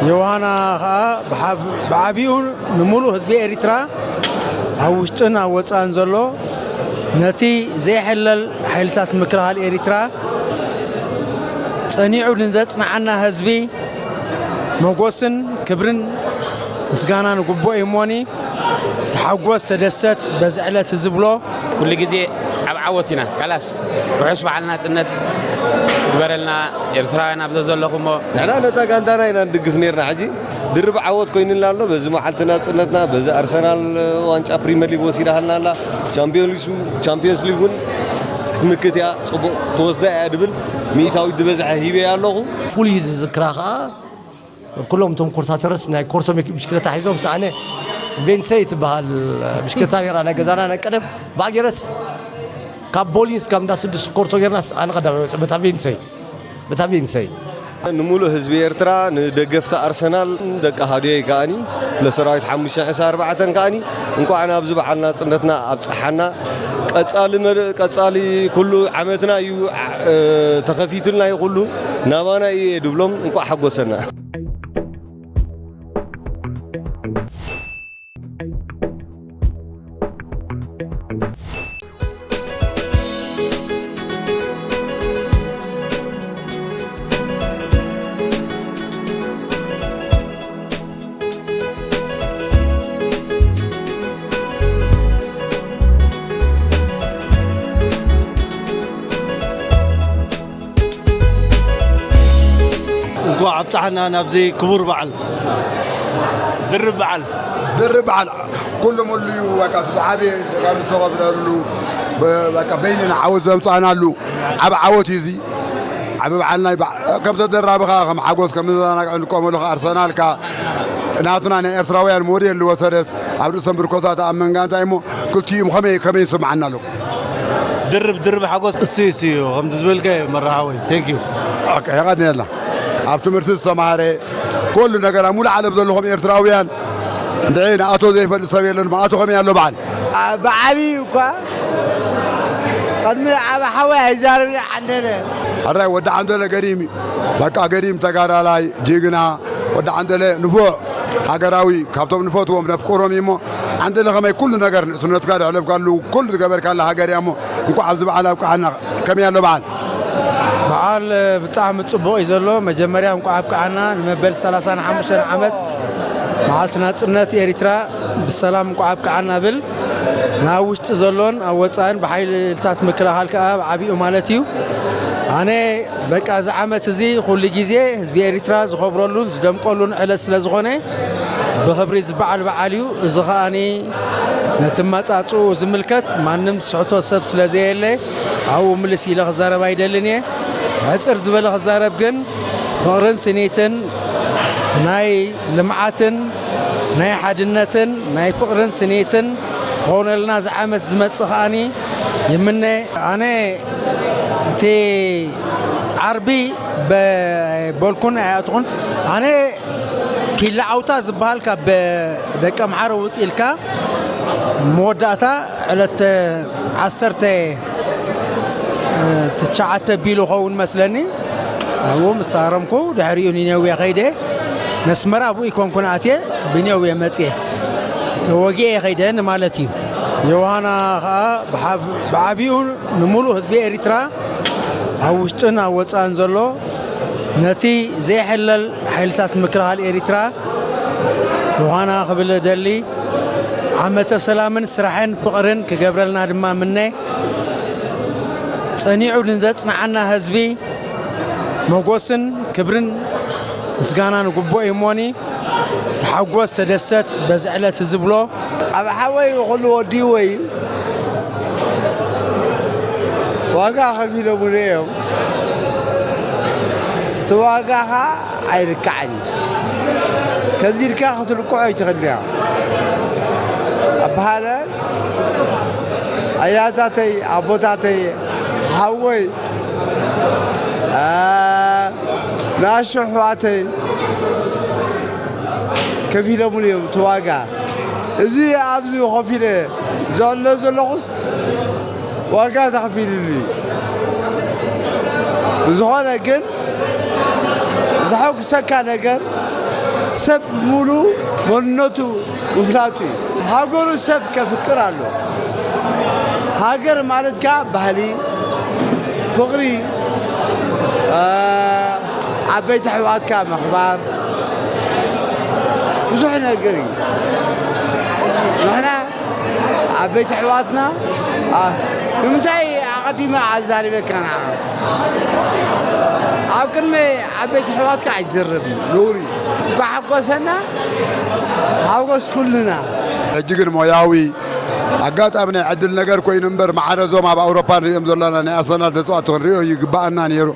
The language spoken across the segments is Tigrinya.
ዮሃና ኸኣ ብዓብ-፣ ብዓቢኡ ንምሉእ ህዝቢ ኤሪትራ ኣብ ውሽጥን ኣብ ወጻእን ዘሎ ነቲ ዘይሕለል ሓይልታት ምክልኻል ኤሪትራ ጸኒዑ ንዘጽንዓና ህዝቢ መጎስን ክብርን ምስጋናን ግቡእ እዩ እሞኒ፣ ተሓጎስ፣ ተደሰት በዚ ዕለት እዚ ብሎ። ኩሉ ግዜ ኣብ ዓወት ኢና። ካላስ፣ ርሑስ በዓል ናጽነት ይግበረልና ኤርትራውያን ኣብ ዘዘለኹሞ። ንሕና ነታ ጋንታና ኢና ንድግፍ ነርና። ሕጂ ድርብ ዓወት ኮይኑልና ኣሎ። በዚ መዓልቲ ናጽነትና፣ በዚ ኣርሰናል ዋንጫ ፕሪምየር ሊግ ወሲዳሃልና ኣላ። ቻምፒዮንስ፣ ቻምፒዮንስ ሊግ እውን ክትምክት እያ፣ ጽቡቕ ትወስዳ እያ ድብል ሚእታዊት ዝበዝሐ ሂበያ ኣለኹ። ፍሉይ ዝዝክራ ኸኣ ኩሎም እቶም ኮርሳተርስ ናይ ኮርሶ ብሽክለታ ሒዞም፣ ሰኣነ ቬንሰይ ትበሃል ብሽክለታ ነራ ናይ ገዛና ናይ ቀደም፣ ብኣ ገይረስ ካብ ቦሊንስ ካብ እንዳ ስድስቲ ኮርሶ ገይርናስ ኣነ ቀዳማይ ወፂ በታ ቬንሰይ፣ በታ ቬንሰይ። ንምሉእ ህዝቢ ኤርትራ፣ ንደገፍቲ ኣርሰናል፣ ደቂ ሃዱየይ ከኣኒ፣ ክፍለ ሰራዊት ሓሙሽተ ዕስራ ኣርባዕተ ከኣኒ፣ እንኳዕ ናብዚ በዓል ናጽነትና ኣብጽሓና። ቀጻሊ መ-፣ ቀጻሊ ኩሉ ዓመትና እዩ፣ እ፣ ተኸፊቱልና እዩ ኩሉ ናባና እዩ እየ ድብሎም፣ እንኳዕ ሓጎሰና። እንኳዕ ኣብፀሓና ናብዚ ክቡር በዓል። ድርብ በዓል። ድርብ በዓል። ኩሉ ሙሉ እዩ። በቃ፣ እቲ ዝዓበየ ተጋሩ ዝተቐብረሉ፣ በ-፣ በቃ፣ በይንና ዓወት ዘምፃእናሉ ዓብ ዓወት እዩ እዚ። ዓብ በዓልና እዩ። በ-፣ ከም ተደራቢ ኸዓ፣ ከም ሓጎስ፣ ከም መዘናግዒ ንጥቀመሉ ኸዓ፣ ኣርሰናል ከ ናትና ናይ ኤርትራውያን ሞዴል ዝወሰደት፣ ኣብ ርእሶም ብርኮታት ኣብ መንጋ እንታይ እሞ፣ ክልቲኦም ከመይ፣ ከመይ ይስምዓና ኣሎ? ድርብ፣ ድርብ ሓጎስ። እሱ፣ እሱ እዩ። ከምቲ ዝበልካዮ፣ መራሓወይ። ቴንክ ዩ። ኦኬ፣ የቐንየልና። ኣብ ትምህርቲ ዝተማሃረ፣ ኩሉ ነገር ኣብ ሙሉእ ዓለም ዘለኹም ኤርትራውያን፣ እንድዒ ንኣቶ ዘይፈልጥ ሰብ የለን። ኣቶ ከመይ ኣሎ በዓል? አ-፣ ብዓብዩ እኳ፣ ቅድሚ ዓብ ሓወይ ኣይዛረብን ዓንደለ። ሕራይ ወዲ ዓንደለ ገሪም እዩ። በቃ ገሪም ተጋዳላይ፣ ጅግና፣ ወዲ ዓንደለ ንፉዕ ሃገራዊ፣ ካብቶም ንፈትዎም ነፍቅሮም እዩ እሞ፣ ዓንደለ ከመይ ኩሉ ነገር ንእስነትካ ዘሕለፍካሉ፣ ኩሉ ዝገበርካላ ሃገር እያ እሞ፣ እንኳዕ ኣብዚ በዓል ኣብቅዓና። ከመይ ኣሎ በዓል? በዓል ብጣዕሚ ጽቡቕ እዩ ዘሎ። መጀመርያ እንኳዕ ኣብቅዓና ንመበል ሰላሳን ሓሙሽተን ዓመት መዓልቲ ናጽነት ኤሪትራ ብሰላም እንኳዕ ኣብቅዓና ብል። ናብ ውሽጢ ዘሎን ኣብ ወጻእን ብሓይልታት ምክልኻል ከኣ ብዓቢኡ ማለት እዩ። ኣነ በቃ እዚ ዓመት እዚ ኩሉ ግዜ ህዝቢ ኤሪትራ ዝኸብረሉን ዝደምቀሉን ዕለት ስለ ዝኾነ ብኽብሪ ዝበዓል በዓል እዩ። እዚ ኸኣኒ ነቲ መጻጽኡ ዝምልከት ማንም ዝስሕቶ ሰብ ስለ ዘየለ ኣብኡ ምልስ ኢለ ክዛረብ ኣይደልን እየ። ሕጽር ዝበለ ክዛረብ ግን ፍቕርን ስኒትን ናይ ልምዓትን ናይ ሓድነትን ናይ ፍቕርን ስኒትን ክኾነልና እዚ ዓመት ዝመጽእ ከኣኒ ይምነ። ኣነ እቲ ዓርቢ በ-፣ በልኩን ኣይኣትኹን። ኣነ ኪላ ዓውታ ዝበሃል ካብ ደቂ ኣምሓረ ውፅ ኢልካ መወዳእታ ዕለት ዓሰርተ ትሽዓተ ቢሉ ኸውን መስለኒ። ኣብኡ ምስ ተሃረምኩ ድሕሪኡ ንነዌ ከይደ ነስመራ ኣብኡ ይኮንኩን ኣትየ ብነዌ መፅየ ተወጊኤ ከይደ ንማለት እዩ። ዮሃና ኸዓ ብሓብ-፣ ብዓቢኡ ንምሉእ ህዝቢ ኤሪትራ ኣብ ውሽጥን ኣብ ወጻእን ዘሎ ነቲ ዘይሕለል ሓይልታት ምክልኻል ኤሪትራ ዮሃና ክብል እደሊ። ዓመተ ሰላምን ስራሕን ፍቕርን ክገብረልና ድማ ምነ። ጸኒዑ ንዘጽንዓና ህዝቢ መጎስን ክብርን ምስጋናን ግቡእ እዩ እሞኒ። ተሓጎስ፣ ተደሰት በዚ ዕለት እዚ ብሎ። ኣብ ሓወይ ኩሉ ወዲእዎ እዩ። ዋጋ ከፊሎምሉ እዮም። እቲ ዋጋ ኸዓ ኣይልካዕን እዩ። ከምዚ ኢልካ ክትልክዖ ኣይትኽእልን እያ። ኣበሃለ ኣያታተይ፣ ኣቦታተይ፣ ሓወይ፣ ኣ፣ ንኣሽቱ ኣሕዋተይ ከፊሎምሉ እዮም እቲ ዋጋ። እዚ ኣብዚ ኮፍ ኢለ ዘሎ ዘለኹስ ዋጋ ተኸፊሉኒ እዩ። ዝኾነ ግን ዘሐጉሰካ ነገር ሰብ ሙሉ መንነቱ ምፍላጡ እዩ። ሃገሩ ሰብ ከፍቅር ኣሎ። ሃገር ማለት ከዓ ባህሊ፣ ፍቕሪ፣ አ፣ ዓበይቲ ኣሕዋትካ ምኽባር፣ ብዙሕ ነገር እዩ። ንሕና ዓበይቲ ኣሕዋትና፣ አ፣ ንምንታይ ኣቐዲመ ኣዛሪበካ ንዓኻ? ኣብ ቅድሚ ዓበይቲ ኣሕዋትካ ኣይትዘረብን፣ ነውሪ እዩ። እኳ ሓጎሰና፣ ሓጎስ ኩልና። ሕጂ ግን ሞያዊ ኣጋጣሚ ናይ ዕድል ነገር ኮይኑ እምበር፣ ማዕረ እዞም ኣብ ኣውሮፓ ንሪኦም ዘለና ናይ ኣርሰናል ተፃወቲ ክንሪኦ ይግባኣና ነይሩ።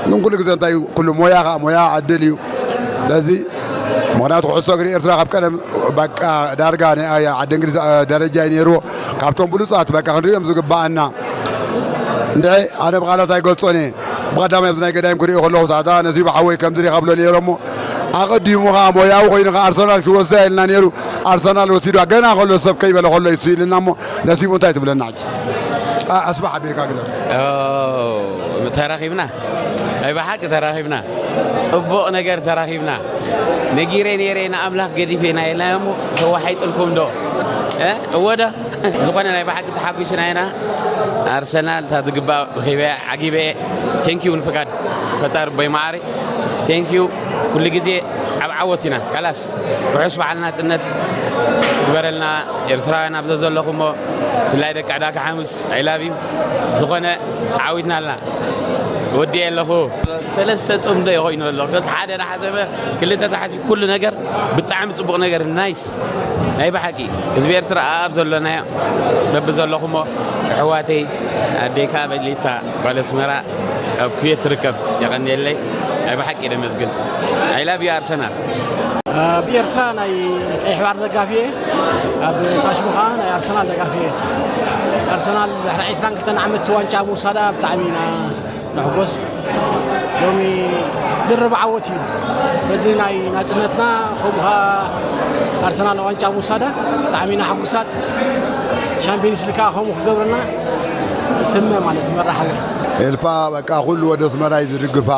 ግን ኩሉ ግዜ እንታይ እዩ፣ ኩሉ ሞያ ከዓ ሞያ ዕድል እዩ። ስለዚ ምኽንያቱ ኩዕሶ እግሪ ኤርትራ ካብ ቀደም በቃ ዳርጋ ናይ ዓዲ እንግሊዝ ደረጃ እዩ ነይርዎ። ካብቶም ብሉፃት በቃ ክንሪኦም ዝግባኣና። እንድዒ ኣነ ብቓላት ኣይገልጾን እየ። ብቐዳማይ ኣብዚ ናይ ገዳይም ክሪኦ ከለኹ፣ ሳዕዳ ነሲቡ ሓወይ ከምዚ ዲኻ ብሎ ነይረ እሞ፣ ኣቐዲሙ ኸዓ ሞያዊ ኮይኑ ኸዓ ኣርሰናል ክወስዳ ኢልና ነይሩ። ኣርሰናል ወሲዱ ገና ከሎ ሰብ ከይበለ ከሎ እዩ ኢልና እሞ፣ ነሲቡ እንታይ ትብለና ሕጂ? ጻ-፣ ኣስባሕ ኣቢልካ ግለጽ። ኦ፣ ተራኺብና። ናይ ብሓቂ ተራኺብና። ጽቡቕ ነገር ተራኺብና። ነጊረ ነይረ ንኣምላኽ ገዲፈ ኢና ኢልና እሞ፣ ተዋሒጥልኩም ዶ? እ? እወ ዶ? ዝኾነ ናይ ብሓቂ ተሓጒስና ኢና። ኣርሰናል እታ ዝግባእ ረኺበ፣ ዓጊበ። ቴንኪዩ ንፍቃድ ፈጣሪ ቦይ መዓሪ። ቴንኪዩ። ኩሉ ግዜ ኣብ ዓወት ኢና። ካላስ ርሑስ በዓል ናጽነት ግበረልና ኤርትራውያን ኣብ ዘዘለኹሞ፣ ብፍላይ ደቂ ዕዳጋ ሓሙስ፣ I love you። ዝኾነ ዓዊትና ኣልና። ወዲኤ ኣለኹ። ሰለስተ ጽምዶ እዩ ኮይኑ ኣሎ። ክልተ ሓደ ተሓሰበ፣ ክልተ ተሓሲቡ፣ ኩሉ ነገር ብጣዕሚ ጽቡቕ ነገር፣ ናይስ። ናይ ብሓቂ ህዝቢ ኤርትራ ኣብ ዘሎናዮ በብዘለኹሞ፣ ኣሕዋተይ፣ ኣዴካ በሊታ ጓል ኣስመራ ኣብ ኩዌት ትርከብ፣ የቐንየለይ። ናይ ብሓቂ ደመስግን። I love you ኣርሰናል። ኣብ ኤርትራ ናይ ቀይሕ ባሕሪ ደጋፊ እየ፣ ኣብ ታሽሙ ኸዓ ናይ ኣርሰናል ደጋፊ እየ። ኣርሰናል ድሕሪ ዕስራን ክልተን ዓመት ዋንጫ ምውሳዳ ብጣዕሚ ኢና ንሕጎስ። ሎሚ ድርብ ዓወት እዩ። በዚ ናይ ናጽነትና፣ ከምኡ ኸዓ ኣርሰናል ዋንጫ ምውሳዳ ብጣዕሚ ኢና ሕጉሳት። ሻምፒዮንስ ሊግ ከዓ ከምኡ ክገብረና እትመ ማለት እዩ፣ መራሕዊ። ኤልፓ በቃ ኩሉ ወደ ኣስመራ እዩ ዝድግፋ።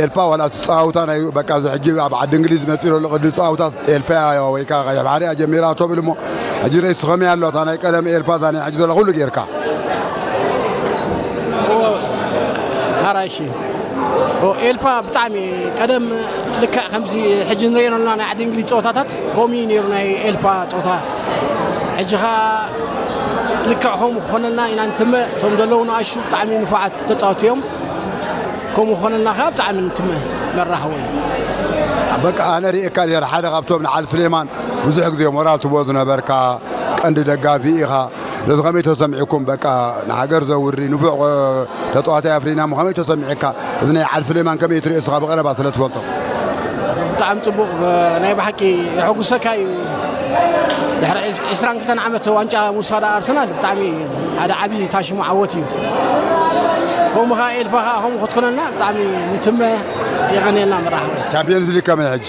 ኤልፓ ዋላ እቲ ጸዋውታ ናይ በቃ እዚ ሕጂ ኣብ ዓዲ እንግሊዝ መጺኡ ዘሎ ቅዲ ጸዋውታ ኤልፓ ወይ ከዓ ቀይሕ ባሕሪ እያ ጀሚራቶ ብል እሞ፣ ሕጂ ሬስ ከመይ ኣሎ? እታ ናይ ቀደም ኤልፓ እዛ ናይ ሕጂ ዘላ ኩሉ ጌርካ። ሓራይ እሺ። ኦ፣ ኤልፓ ብጣዕሚ ቀደም ልክዕ ከምዚ ሕጂ ንሪኦ ዘለና ናይ ዓዲ እንግሊዝ ጸወታታት ከምኡ እዩ ነይሩ ናይ ኤልፓ ጸወታ። ሕጂ ኸኣ ልክዕ ከምኡ ክኾነልና ኢና ንትመ። እቶም ዘለዉ ንኣሹ ብጣዕሚ ንፉዓት ተጻወትቲ እዮም። ከምኡ ክኾነልና ከኣ ብጣዕሚ ንትመ መራሕወይ። በቃ ኣነ ርእየካ ነይረ፣ ሓደ ካብቶም ንዓሊ ስሌማን ብዙሕ ግዜ ሞራል ትቦ ዝነበርካ ቀንዲ ደጋፊ ኢኻ። ስለዚ ከመይ ተሰሚዕኩም? በቃ ንሃገር ዘውሪ ንፉዕ ተጻዋታይ ኣፍሪና እሞ ከመይ ተሰሚዕካ? እዚ ናይ ዓሊ ስሌማን ከመይ ትርእዮ እስኻ ብቐረባ ስለ ትፈልጦ? ብጣዕሚ ጽቡቕ፣ ናይ ብሓቂ የሐጉሰካ እዩ። ድሕሪ ዕስራን ክልተን ዓመት ዋንጫ ምውሳዳ ኣርሰናል ብጣዕሚ ሓደ ዓቢ ታሽሙ ዓወት እዩ። ከምኡ ኸኣ ኤልፓ ኸኣ ከምኡ ክትኮነልና ብጣዕሚ ንትመ። የቐንየልና መራሕባ። ቻምፒየንስ ሊግ ከመይ ሕጂ?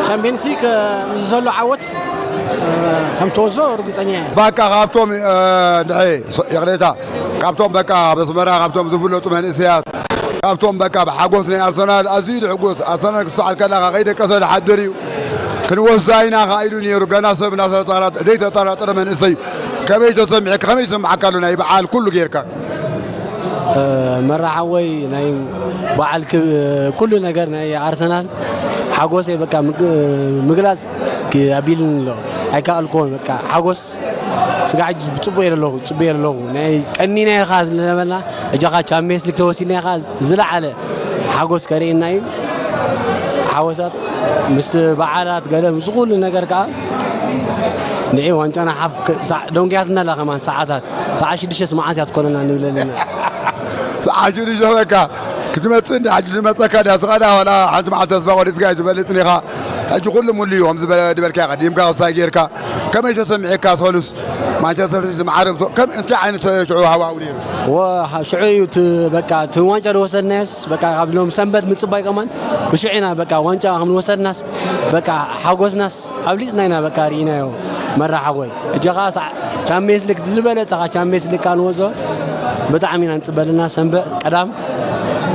ቻምፒየንስ ሊግ፣ እ፣ ምስ ዘሎ ዓወት፣ እ፣ ከም ትወስዶ ርግጸኛ እየ። ባቃ ካብቶም፣ እ፣ እንድዒ፣ ሶ-፣ ይቕሬታ፣ ካብቶም በቃ ኣብ ኣስመራ ካብቶም ዝፍለጡ መንእሰያት፣ ካብቶም በቃ ብሓጎስ ናይ ኣርሰናል ኣዝዩ ዝሕጎስ፣ ኣርሰናል ክሰዓር ከላ ከይደቀሰ ዝሓድር እዩ። ክንወስዳ ኢና ከኣ ኢሉ ነይሩ። ገና ሰብ እናተጠራጠ-፣ ዘይተጠራጠረ መንእሰይ ከመይ ተሰሚዑ? ከመይ ይስምዓካ ኣሎ? ናይ በዓል ኩሉ ጌርካ። እ፣ መራ ሓወይ ናይ በዓል ክ-፣ ኩሉ ነገር ናይ ኣርሰናል ሓጎሰይ በቃ ምግ-፣ ምግላጽ ክ-፣ ኣቢልኒ ኣሎ። ኣይከኣልኩዎን በቃ ሓጎስ ስጋዕ ሕጂ ጽቡቕ እየ ዘለኹ፣ ጽቡቕ እየ ዘለኹ። ናይ ቀኒና ኢኻ ዝነበልና፣ ሕጂ ኸኣ ቻምፒየንስ ሊግ ተወሲድና ኢኻ ዝለዓለ ሓጎስ ከርእየና እዩ። ሓጎሳት ምስቲ በዓላት ገለ ምስ ኩሉ ነገር ከኣ ንዒ ዋንጫና ሓፍ ክ-፣ ሳዕ-፣ ደንጉያትና ኣላ ከማን ሰዓታት። ሰዓት ሽዱሽተ መዓስ እያ ትኮነና ንብል ኣለና። ሰዓት ሽዱሽተ በቃ ክትመጽእ እንዲ ሕጂ ዝመጸካ ድያ ስኻ ድያ ዋላ ሓንቲ መዓልቲ ተስፋ ቆሪጽካ ኣይትፈልጥን ኢኻ። ሕጂ ኩሉ ሙሉ እዩ ከም ዝበለ ድበልካ ቀዲምካ ክሳይ ጌርካ ከመይ ተሰሚዕካ ሰሉስ ማንቸስተር ሲቲ ዝመዓረ ምስ-፣ ከም እንታይ ዓይነት ሽዑ ሃዋህው ነይሩ? ወ-፣ ሽዑ እዩ እቲ በቃ እቲ ዋንጫ ዝወሰድናዮስ በቃ ካብ ሎም ሰንበት ምጽባይ ከማን ብሽዑ ኢና በቃ ዋንጫ ከም ዝወሰድናስ በቃ ሓጎስናስ ኣብሊጽና ኢና በቃ ርኢናዮ። መራሓጎይ። ሕጂ ኸዓ ሳዕ ቻምፒየንስ ሊግ ዝበለጸ ኸዓ ቻምፒየንስ ሊግ ከኣ ንወጾ ብጣዕሚ ኢና ንጽበ ኣለና። ሰንበት ቀዳም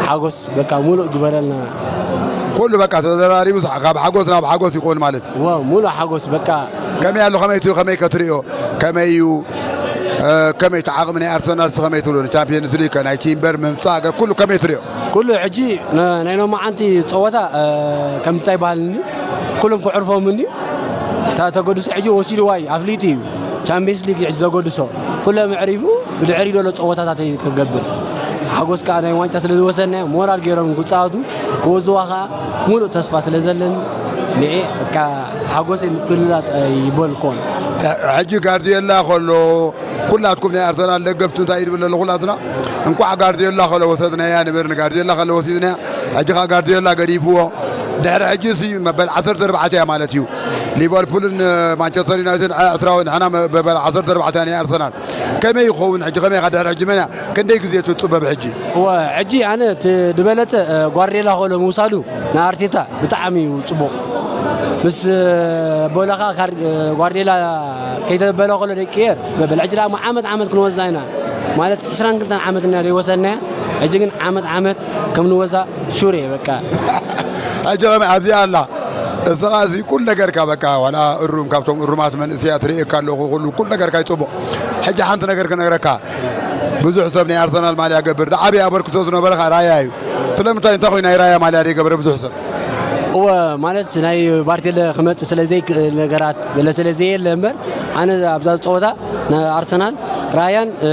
ሓጎስ በቃ ሙሉእ ግበረልና። ኩሉ በቃ ተደራሪቡ ሳዕ ካብ ሓጎስ ናብ ሓጎስ ይኾን ማለት። ዋው፣ ሙሉእ ሓጎስ በቃ። ከመይ ኣሎ? ከመይ ትሪኦ? ከመይ እዩ? እ፣ ከመይ እቲ ዓቕሚ ናይ ኣርሰናል ከመይ ትብሎ? ንቻምፒየንስ ሊግ፣ ናይ ቲምበር ምምጻእ፣ ኩሉ ከመይ ትሪኦ? ኩሉ ሕጂ ነ-፣ ናይ ሎማዓንቲ ጸወታ፣ እ፣ ከምዚ እንታይ ይበሃል እንዲ? ኩሎም ክዕርፎም እንዲ? እታ ተገድሶ ሕጂ ወሲድዋ እዩ፣ ኣፍሊጡ እዩ። ቻምፒየንስ ሊግ እዩ ሕጂ ዘገድሶ። ኩሎም ኣዕሪፉ፣ ብድሕሪኡ ዘሎ ጸወታታት እዩ ክገብር። ሓጎስ ከኣ ናይ ዋንጫ ስለ ዝወሰድናዮ፣ ሞራል ገይሮም ክጻወቱ፣ ክወዝዋ ከኣ ሙሉእ ተስፋ ስለ ዘለኒ፣ ንዒ፣ በቃ፣ ሓጎሰይ ምክልላጽ ኣይበልኩን። ሕጂ ጋርዲዮላ ከሎ፣ ኩላትኩም ናይ ኣርሰናል ደገፍቲ እንታይ ይብል ኣሎ ኩላትና? እንቋዕ ጋርዲዮላ ከሎ ወሰድናያ ንበር፣ ንጋርዲዮላ ከሎ ወሲድናያ። ሕጂ ኸኣ ጋርዲዮላ ገዲፍዎ። ድሕሪ ሕጂ ሲ መበል ዓሰርተ ኣርባዕተ እያ ማለት እዩ። ሊቨርፑልን ማንቸስተር ዩናይትድ ዕስራውን ንሕና መበል ዓሰርተ ኣርባዕተ ናይ ኣርሰናል። ከመይ ይኸውን ሕጂ? ከመይ ኢኻ ድሕሪ ሕጂ መን እያ? ክንደይ ግዜ ትጽበ ብሕጂ? እወ፣ ሕጂ ኣነ እቲ ዝበለጸ፣ እ፣ ጓርዲዮላ ከሎ ምውሳዱ ንኣርቴታ ብጣዕሚ እዩ ጽቡቕ። ምስ፣ እ፣ ቦለኻ ካር-፣ እ፣ ጓርዲዮላ ከይተበለ ከሎ ደቂየር፣ በበል ሕጂ ደኣ ዓመት ዓመት ክንወዛ ኢና። ማለት ዕስራን ክልተን ዓመት ኢና ዘይወሰድናያ። ሕጂ ግን ዓመት ዓመት ከም ንወዛ ሹር እየ በቃ። ሕጂ ከመይ ኣብዚኣ ኣላ? እስኻ እዚ ኩሉ ነገርካ በቃ ዋላ እሩም ካብቶም እሩማት መንእሰያት ርእየካ ኣለኹ። ኩሉ፣ ኩሉ ነገርካ ይጽቡቕ። ሕጂ ሓንቲ ነገር ክነግረካ። ብዙሕ ሰብ ናይ ኣርሰናል ማልያ ገብር። ዝዓበየ ኣበርክቶ ዝነበረኻ ራያ እዩ። ስለምንታይ እንታይ ኮይኑ ናይ ራያ ማልያ ዘይገብረ ብዙሕ ሰብ? እወ፣ ማለት ናይ ባርቴለ ክመጽእ ስለ ዘይክእል ነገራት ገለ ስለ ዘየለ እምበር፣ ኣነ ኣብዛ ጸወታ ንኣርሰናል ራያን፣ እ፣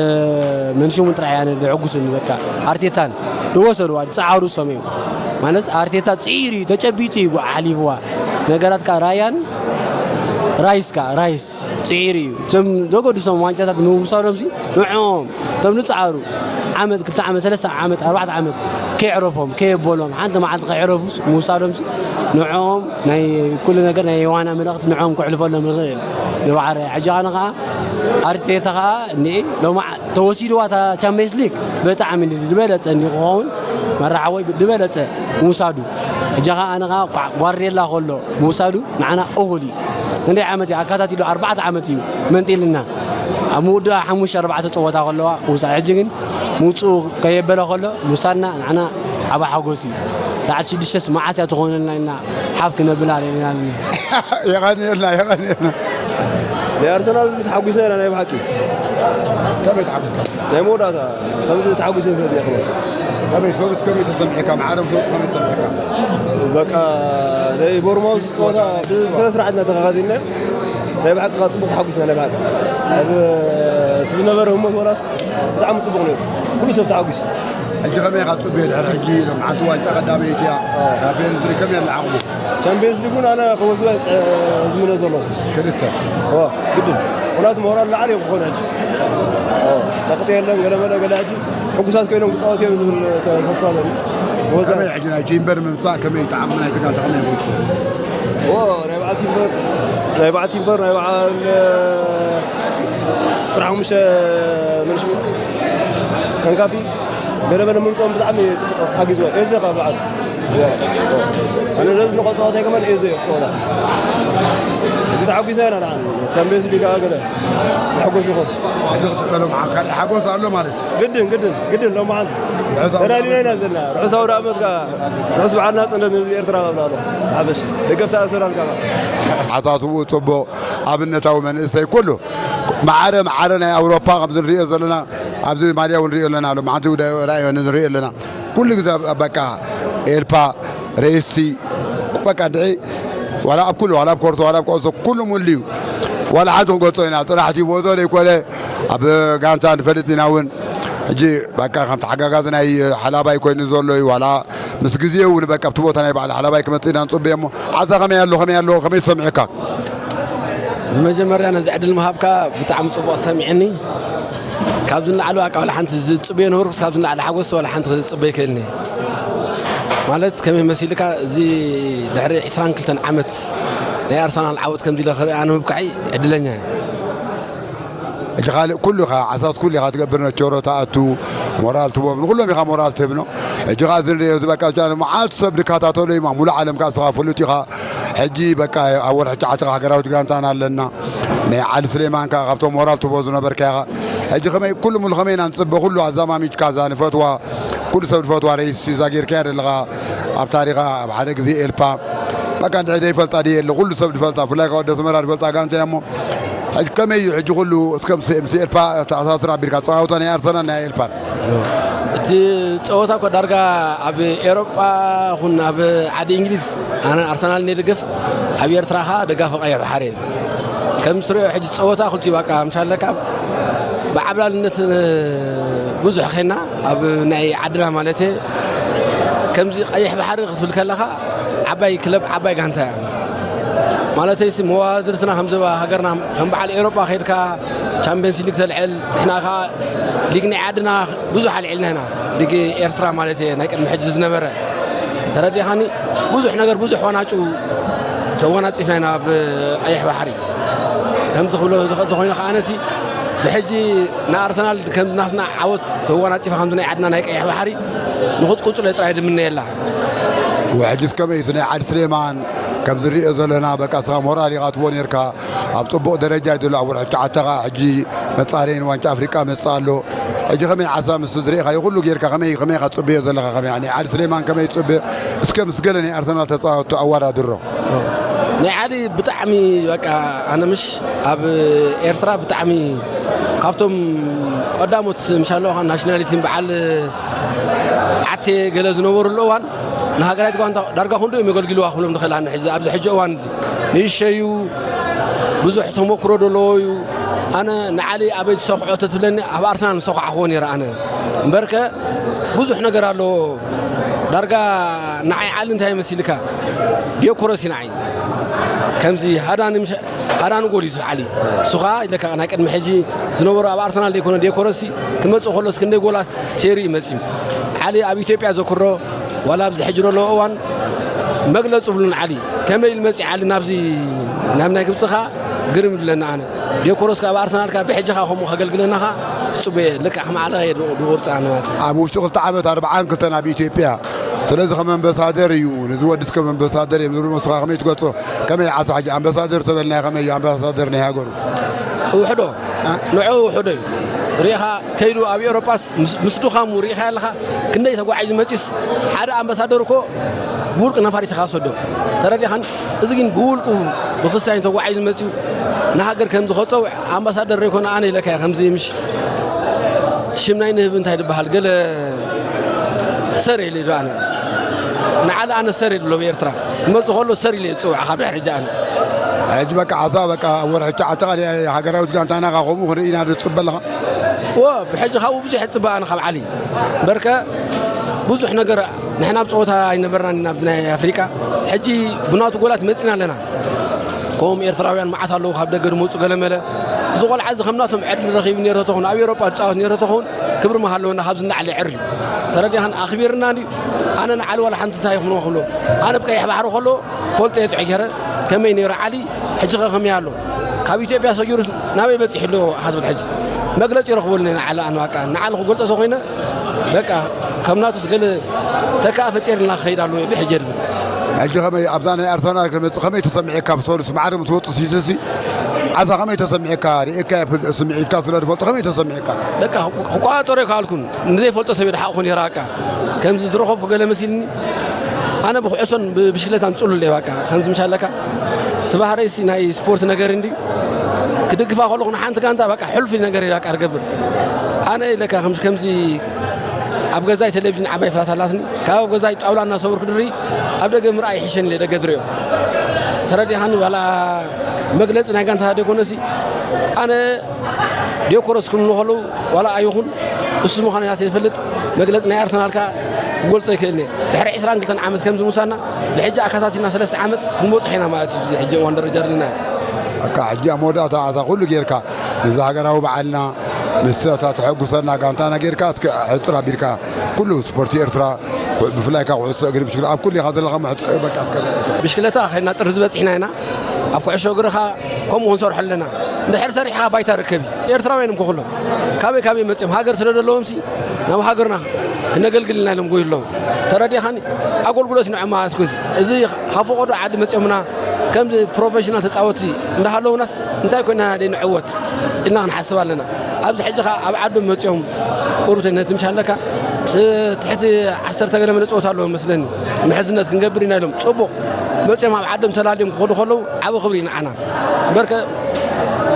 መንሽሙን ጥራሕ እያ ዘሐጉስኒ። በቃ ኣርቴታን ዝወሰድዋ ዝጸዓሩ እሶም እዮም። ማለት ኣርቴታ ጽዒሩ እዩ፣ ተጨቢጡ እዩ ኣሕሊፍዋ። ነገራት ከኣ ራያን ራይስ ከኣ ራይስ ጽዒሩ እዩ። እዞም ዘገድሶም ዋንጫታት ምውሳዶምሲ ንዕኦም እቶም ዝጸዓሩ ዓመት፣ ክልተ ዓመት፣ ሰለስተ ዓመት፣ ኣርባዕተ ዓመት ከየዕረፎም፣ ከየበሎም፣ ሓንቲ መዓልቲ ከየዕረፉስ ምውሳዶምሲ ንዕኦም ናይ ኩሉ ነገር ናይ ዮሃና መልእኽቲ ንዕኦም ከሕልፈሎም ይኽእል። ንባዕረ ሕጂ ኣነ ኸኣ ኣርቴታ ኸኣ እኒኤ ሎማ ተወሲድዋ እታ ቻምፒየንስ ሊግ ብጣዕሚ ዝበለጸ እንዲ ክኸውን መራሓወይ ዝበለጸ ምውሳዱ። ሕጂ ኸኣ ኣነ ኸኣ ጓ-፣ ጓርዲዮላ ከሎ ምውሳዱ ንዓና እኹል እዩ። ክንደይ ዓመት እዩ ኣካታቲሉ? ኣርባዕተ ዓመት እዩ መንጢልና። ኣብ ምውዳእ ሓሙሽተ ኣርባዕተ ጸወታ ከለዋ ውሳ-፣ ሕጂ ግን ምውጽኡ ከየበለ ከሎ ምውሳድና ንዓና ዓቢ ሓጎስ እዩ። ሰዓት ሽዱሽተስ መዓስ እያ ትኾነልና ኢልና ሓፍ ክነብላ ደሊና ኣለና። የቐንየልና፣ የቐንየልና። ናይ ኣርሰናል ተሓጒስና ኢና ናይ ብሓቂ። ከመይ ተሓጒስካ? ናይ መወዳእታ ከምዚ ተሓጒሰ ይፈልጥ እየ። ከመይ ሰብስ ከመይ ተሰሚዕካ? ማዕረ ሰብስ ከመይ ተሰሚዕካ? በቃ ናይ ቦርማውስ ጸወታ ብስነ ስርዓት እናተኸታተልና ናይ ብሓቂ ከዓ ጽቡቕ ተሓጒስና። ናይ ብሓቂ ኣብ እቲ ዝነበረ ህሞት ወላስ ብጣዕሚ ጽቡቕ ነይሩ። ኩሉ ሰብ ተሓጒሱ። ሕጂ ከመይ ኢኻ ትጽበዮ? ድሕሪ ሕጂ ሎም ሓንቲ ዋንጫ ቀዳመይቲ እያ። ቻምፒየንስ ሊግ ከመይ ኣላ ዓቕሙ? ቻምፒየንስ ሊግ እውን ኣነ ክወስዶ እየ ዝምነ ዘሎ። ክልተ። ኦ፣ ግድን። ምኽንያቱ ሞራል ላዕሊ እዩ ክኾን ሕጂ። ኦ፣ ጸቕጢ የለን፣ ገለ መለ ገለ ሕጂ ሕጉሳት ኮይኖም ክጻወቱ እዮም ዝብል ተ-፣ ተስፋ ኣለኒ። ወዛ- ከመይ ሕጂ ናይ ቲምበር ምምጻእ ከመይ እቲ ዓቕሚ ናይቲ ጋንታ ከመይ ይመስል? ኦ፣ ናይ በዓል ቲምበር፣ ናይ በዓል ቲምበር፣ ናይ በዓል፣ እ፣ ጥራሕ ሓሙሽተ መንሽሙ፣ ከንካፒ፣ ገለ መለ ምምጽኦም ብጣዕሚ ጽቡቕ ሓጊዝዎ። ኤዘ ካብ በዓል። ኣነ ዘዝንቖ ጸዋታ ከማን ኤዘ እዮም ጸዋታ። እዚ ተሓጒስና ኢና ንዓን። ቻምፒየንስ ሊግ ከኣ ገለ ተሓጎስ ይኾን። ሕጂ ክትዕበሎም ዓን ካልእ ሓጎስ ኣሎ ማለት እዩ። ግድን፣ ግድን፣ ግድን ሎማዓንቲ ርሑስ ኣውደ ተዳሊና ኢና ዘለና። ርሑስ ኣውደ ዓመት ከኣ፣ ርሑስ በዓል ናጽነት ንህዝቢ ኤርትራ ከብላ ኣሎ። ሓበሽ፣ ደገፍቲ ኣርሰናል ከኣ። ኣተሓሳስብኡ ጽቡቕ፣ ኣብነታዊ መንእሰይ ኩሉ። ማዕረ፣ ማዕረ ናይ ኣውሮፓ ከምዚ ንሪኦ ዘለና፣ ኣብዚ ማልያ እውን ንሪኦ ኣለና፣ ሎማዓንቲ ውዳዮ ራእዮ ንሪኦ ኣለና። ኩሉ ግዜ ኣብ፣ በቃ፣ ኤልፓ፣ ሬሲ፣ በቃ፣ እንድዒ፣ ዋላ ኣብ ኩሉ፣ ዋላ ኣብ ኮርሶ፣ ዋላ ኣብ ኮርሶ፣ ኩሉ ሙሉ እዩ። ዋላ ሓንቲ ክንገልጾ ኢና፣ ጥራሕ እቲ ቦዞ ዘይኮነ፣ ኣብ ጋንታ ንፈልጥ ኢና እውን። ሕጂ፣ በቃ፣ ከም ተሓጋጋዚ ናይ ሓላባይ ኮይኑ ዘሎ እዩ፣ ዋላ ምስ ግዜ እውን፣ በቃ፣ ኣብቲ ቦታ ናይ በዓል ሓላባይ ክመጽእ ኢና ንጽበዮ እሞ፣ ዓሳ ከመይ ኣሎ፣ ከመይ ኣሎ፣ ከመይ ተሰሚዑካ? ብመጀመርያ ነዚ ዕድል ምሃብካ ብጣዕሚ ጽቡቕ ሰሚዕኒ። ካብዚ ንላዕሊ ዋላ ሓንቲ ዝጽበዮ ነበርኩስ ካብዚ ንላዕሊ ሓጎስ ዋላ ሓንቲ ክጽበ ይክእልኒ። ማለት ከመይ መሲልካ እዚ ድሕሪ ዕስራን ክልተን ዓመት ናይ ኣርሰናል ዓወት ከምዚ ኢለ ክርኢ ኣነ ምብቃዕይ ዕድለኛ እየ። ሕጂ ካልእ ኩሉ ኢኻ ዓሳስ ኩሉ ኢኻ ትገብር ነቲ ቸሮታ ኣቱ ሞራል ትቦም ንኩሎም ኢኻ ሞራል ትህብኖ። ሕጂ ኸኣ እዚ ንሪኦ እዚ በቃ ጃን መዓት ሰብ ዝከታተሎ እዩ ሙሉእ ዓለም ከኣ ስኻ ፍሉጥ ኢኻ። ሕጂ በቃ ኣብ ወርሒ ትሽዓተ ሃገራዊት ጋንታና ኣለና። ናይ ዓሊ ስሌማን ከኣ ካብቶም ሞራል ትቦ ዝነበርካ ኢኻ። ሕጂ ከመይ ኩሉ ሙሉ ከመይ ኢና ንጽበ፣ ኩሉ ኣዛማሚጅካ እዛ ንፈትዋ፣ ኩሉ ሰብ ንፈትዋ ረይስ እዛ ጌርካያ ዘለኻ ኣብ ታሪኻ ኣብ ሓደ ግዜ ኤልፓ በቃ እንድዒ ዘይፈልጣ ድየ የለ፣ ኩሉ ሰብ ንፈልጣ፣ ብፍላይ ካብ ወደ ኣስመራ ንፈልጣ ጋንታ እያ እሞ፣ ሕጂ ከመይ እዩ ሕጂ ኩሉ እስከ ምስ ምስ ኤልፓ ተኣሳስር ኣቢልካ ጸዋውታ ናይ ኣርሰናል ናይ ኤልፓን? እቲ ጸወታ እኮ ዳርጋ ኣብ ኤውሮጳ ኹን ኣብ ዓዲ እንግሊዝ ኣነ ኣርሰናል እየ ደገፍ፣ ኣብ ኤርትራ ኸኣ ደጋፊ ቀይሕ ባሕሪ እየ። ከም ትሪኦ ሕጂ ጸወታ ክልቲኡ በቃ ምሻለካ ብዓብላልነት ብዙሕ ኸይና ኣብ ናይ ዓድና ማለት እየ። ከምዚ ቀይሕ ባሕሪ ክትብል ከለኻ ዓባይ ክለብ ዓባይ ጋንታ እያ። ማለተይሲ መዋድርትና ከም ዘባ ሃገርና ከም በዓል ኤውሮጳ ከይድካ ቻምፒየንስ ሊግ ተልዕል፣ ንሕና ከኣ ሊግ ናይ ዓድና ብዙሕ ኣልዒልና ኢና። ሊግ ኤርትራ ማለት እየ ናይ ቅድሚ ሕጂ ዝነበረ ተረዲኻኒ። ብዙሕ ነገር ብዙሕ ዋናጩ ተወናጺፍና ኢና ኣብ ቀይሕ ባሕሪ። ከምዚ ክብሎ ዝኽእል ተኾይኑ ከኣ ኣነሲ ብሕጂ ንኣርሰናል ከም ናትና ዓወት ተወናጺፋ ከምዚ ናይ ዓድና ናይ ቀይሕ ባሕሪ ንኽትቁጽሎ ጥራይ ድምነየላ። ወሕጅስ ከመይ እቲ ናይ ዓሊ ስሌማን ከም ዝሪኦ ዘለና በቃ ስኻ ሞራል ኢኻ ትቦ ነርካ ኣብ ጽቡቕ ደረጃ እዩ ዘሎ ኣብ ወርሒ ትሽዓተ ኸኣ ሕጂ መጻረይን ዋንጫ ኣፍሪቃ መጽእ ኣሎ። ሕጂ ከመይ ዓሳ ምስ ዝሪእኻዮ ኩሉ ጌርካ ከመይ ከመይ ኢኻ ትጽበዮ ዘለኻ ከመይ ናይ ዓሊ ስሌማን ከመይ ትጽበዮ? እስከ ምስ ገለ ናይ ኣርሰናል ተጻወትቲ ኣወዳድሮ። ናይ ዓሊ ብጣዕሚ በቃ ኣነ ምሽ ኣብ ኤርትራ ብጣዕሚ ካብቶም ቀዳሞት ምሻለኻ ናሽናሊቲን በዓል ዓቴ ገለ ዝነበሩሉ እዋን ንሃገራዊት ጋንታ ዳርጋ ክንዱ እዮም የገልግልዋ ክብሎም ንኽእል ኣነ ሕዚ ኣብዚ ሕጂ እዋን እዚ ንእሸዩ ብዙሕ ተመክሮ ዘለዎ እዩ። ኣነ ንዓሊ ኣበይ ትሰኽዖ ተትብለኒ ኣብ ኣርሰናል ምሰኹዓኽዎ ነይረ ኣነ እምበርከ ብዙሕ ነገር ኣለዎ። ዳርጋ ንዓይ ዓሊ እንታይ መሲልካ ዲዮኮረሲ ንዓይ ከምዚ ሃዳኒ ምሽ ኣዳን ጎል እዩ ዓሊ። እሱ ኸዓ ኢለካ ናይ ቅድሚ ሕጂ ዝነበሩ ኣብ ኣርሰናል ዘይኮነ ዴኮረሲ ክመጽእ ከሎስ ክንደይ ጎላት ሴሪ እዩ መጺኡ። ዓሊ ኣብ ኢትዮጵያ ዘክሮ ዋላ ኣብዚ ሕጂ ዘሎ እዋን መግለጺ ብሉን ዓሊ ከመይ ኢሉ መጺኡ ዓሊ ናብዚ ናብ ናይ ግብጺ ኸዓ ግርም ይብለና ኣነ። ዴኮረስ ካብ ኣርሰናል ካብ ብሕጂ ኸዓ ከምኡ ከገልግለና ኸዓ ክጽበየ ልክዕ ከም ዓሊ ኸየ ድቑርጽ ኣነ ማለት እዩ። ኣብ ውሽጢ ክልተ ዓመት ኣርብዓን ክልተን ኣብ ኢትዮጵያ ስለዚ ከም ኣምባሳደር እዩ፣ ነዚ ወድስ ከም ኣምባሳደር እዮም ዝብሉ፣ ንስኻ ከመይ ትገልጾ? ከመይ ዓሳ ሕጂ ኣምባሳደር ተበልናዮ፣ ከመይ እዩ ኣምባሳደር ናይ ሃገሩ? ውሕዶ፣ እ? ንዑ ውሕዶ እዩ። ሪኢኻ ከይዱ ኣብ ኤውሮጳስ ምስ፣ ምስ ድኻሙ ሪኢኻ ኣለኻ፣ ክንደይ ተጓዒዙ መጺስ፣ ሓደ ኣምባሳደር እኮ ብውልቂ ነፋሪት ኢኻ ትሰዶ። ተረዲኻን? እዚ ግን ብውልቁ ብክስታይ ተጓዒዙ መጺኡ ንሃገር ከም ዝኸጸው ኣምባሳደር ዘይኮነ ኣነ ኢለካ እየ። ከምዚ ምሽ ሽም ናይ ንህቢ እንታይ ዝበሃል ገለ ሰር ኢለ ዶ ኣነ ንዓለ ኣነ ሰር ኢለ ብሎ ኤርትራ ክመጽእ ከሎ ሰር ኢለ ዝጽውዕ ካብ ድሕሪ ሕጂ ኣነ። ሕጂ በቃ ዓሳ በቃ ኣብ ወርሒ ትሽዓተ ካልእ ሃገራዊት ጋንታና ኸዓ ከምኡ ክንርኢ ኢና ዶ ትጽበ ኣለኻ? ወ ብሕጂ ካብኡ ብዙሕ ይጽበ ኣነ ካብ ዓሊ በርከ ብዙሕ ነገር ንሕና ኣብ ጸወታ ኣይነበርናን ኢና ኣብዚ ናይ ኣፍሪቃ። ሕጂ ብናቱ ጎላት መጺና ኣለና። ከምኦም ኤርትራውያን መዓት ኣለዉ ካብ ደገ ዝመጹ ገለመለ። እዚ ቆልዓ እዚ ከም ናቶም ዕድል ረኺቡ ነይሩ ተተኾን ኣብ ኤውሮጳ ዝጻወት ነይሩ ተኾን ክብሪ ምሃለወና ካብዚ ንላዕሊ የዕሪ እዩ። ተረዲኻን ኣኽቢርና እንድዩ። ኣነ ንዓሊ ዋላ ሓንቲ እንታይ ይኹን ክብሎ ኣነ ብቀይሕ ባሕሪ ከሎ ፈልጦ እየ ጥዑይ ገይረ ከመይ ነይሩ ዓሊ ሕጂ ኸ ከመይ ኣሎ? ካብ ኢትዮጵያ ሰጊሩስ ናበይ በጺሑ ኣሎ? ሓስብል ሕጂ መግለጺ ይረኽበሉ ኢና ንዓሊ ኣነ በቃ ንዓሊ ክገልጾ ተኾይነ በቃ ከም ናቱስ ገለ ተካእ ፈጢርና ክኸይድ ኣለዎ ብሕጂ ድብል። ሕጂ ከመይ ኣብዛ ናይ ኣርሰናል ክመጽእ ከመይ ተሰሚዕካ? ብሰሉስ ማዕረ ምስ ወጹ ሲሲሲ ዓሳ ከመይ ተሰሚዕካ? ርኢካ ስምዒትካ ስለ ዝፈልጦ ከመይ ተሰሚዕካ? በቃ ክቆጻጸሮ ኣይከኣልኩን። ንዘይፈልጦ ሰብ እየ ድሓቕኹ ነይረ በቃ። ከምዚ ዝረኸብኩ ገለ መሲልኒ። ኣነ ብኩዕሶን ብብሽክለታን ጽሉል እየ በቃ። ከምዚ ምሽ ኣለካ። እቲ ባህረይሲ ናይ ስፖርት ነገር እንድዩ። ክድግፋ ከለኹ ንሓንቲ ጋንታ በቃ ሕሉፍ ነገር እየ በቃ ዝገብር። ኣነ ኢለካ ከምዚ፣ ከምዚ ኣብ ገዛይ ቴሌቪዥን ዓባይ ፍላት ኣላትኒ። ካብ ኣብ ገዛይ ጣውላ እናሰበርኩ ድሪ ኣብ ደገ ምርኣይ ይሕሸኒ ኢለ ደገ ድሪኦ። ተረዲኻኒ ዋላ መግለጺ ናይ ጋንታ ደይኮነሲ ኣነ ዲዮኮረስ ክብሉ ከለዉ ዋላ ኣይኹን እሱ ምዃኑ ኢና ዘይፈልጥ መግለጺ ናይ ኣርሰናል ከኣ ክገልጾ ኣይክእልን እየ። ድሕሪ ዕስራን ክልተን ዓመት ከምዚ ምውሳና ብሕጂ ኣከታቲልና ሰለስተ ዓመት ክንበጽሖ ኢና ማለት እዩ። እዚ ሕጂ እዋን ደረጃ ዘለና ኣካ ሕጂ ኣብ መወዳእታ ዓሳ ኩሉ ጌርካ ነዚ ሃገራዊ በዓልና ምስታ ተሐጉሰና ጋንታና ጌርካ እስከ ሕጽር ኣቢልካ ኩሉ ስፖርቲ ኤርትራ ብፍላይ ካብ ኩዕሶ እግሪ ብሽግር ኣብ ኩሉ ኢኻ ዘለኻ ምሕጽ-፣ በቃ እስከ ብሽክለታ ኸይድና ጥሪ ዝበጺሕና ኢና። ኣብ ኩዕሾ እግሪ ኸኣ ከምኡ ክንሰርሖ ኣለና። እንድሕር ሰሪሕኻ ባይታ ርከብ እዩ። ኤርትራውያን እዮም ኩሎም። ካበይ ካበይ መጺኦም ሃገር ስለ ዘለዎም ሲ ናብ ሃገርና ክነገልግል ኢና ኢሎም ጎዩ ኣለዉ። ተረዲኻኒ? ኣገልግሎት ንዕማ ኣትኩዚ። እዚ ካብ ፈቐዶ ዓዲ መጺኦምና ከምዚ ፕሮፌሽናል ተጻወትቲ እንዳሃለዉናስ እንታይ ኮይና ደይ ንዕወት ኢልና ክንሓስብ ኣለና። ኣብዚ ሕጂ ኸኣ ኣብ ዓዶም መጺኦም ቁሩብ ነቲ ምሽ ኣለካ ምስ ትሕቲ ዓሰርተ ገለ መለ ጸወታ ኣለዎ መስለኒ። ምሕዝነት ክንገብር ኢና ኢሎም ጽቡቕ መጺኦም ኣብ ዓዶም ተላልዮም ክኸዱ ከለዉ ዓቢ ክብሪ እዩ ንዓና። እምበርከ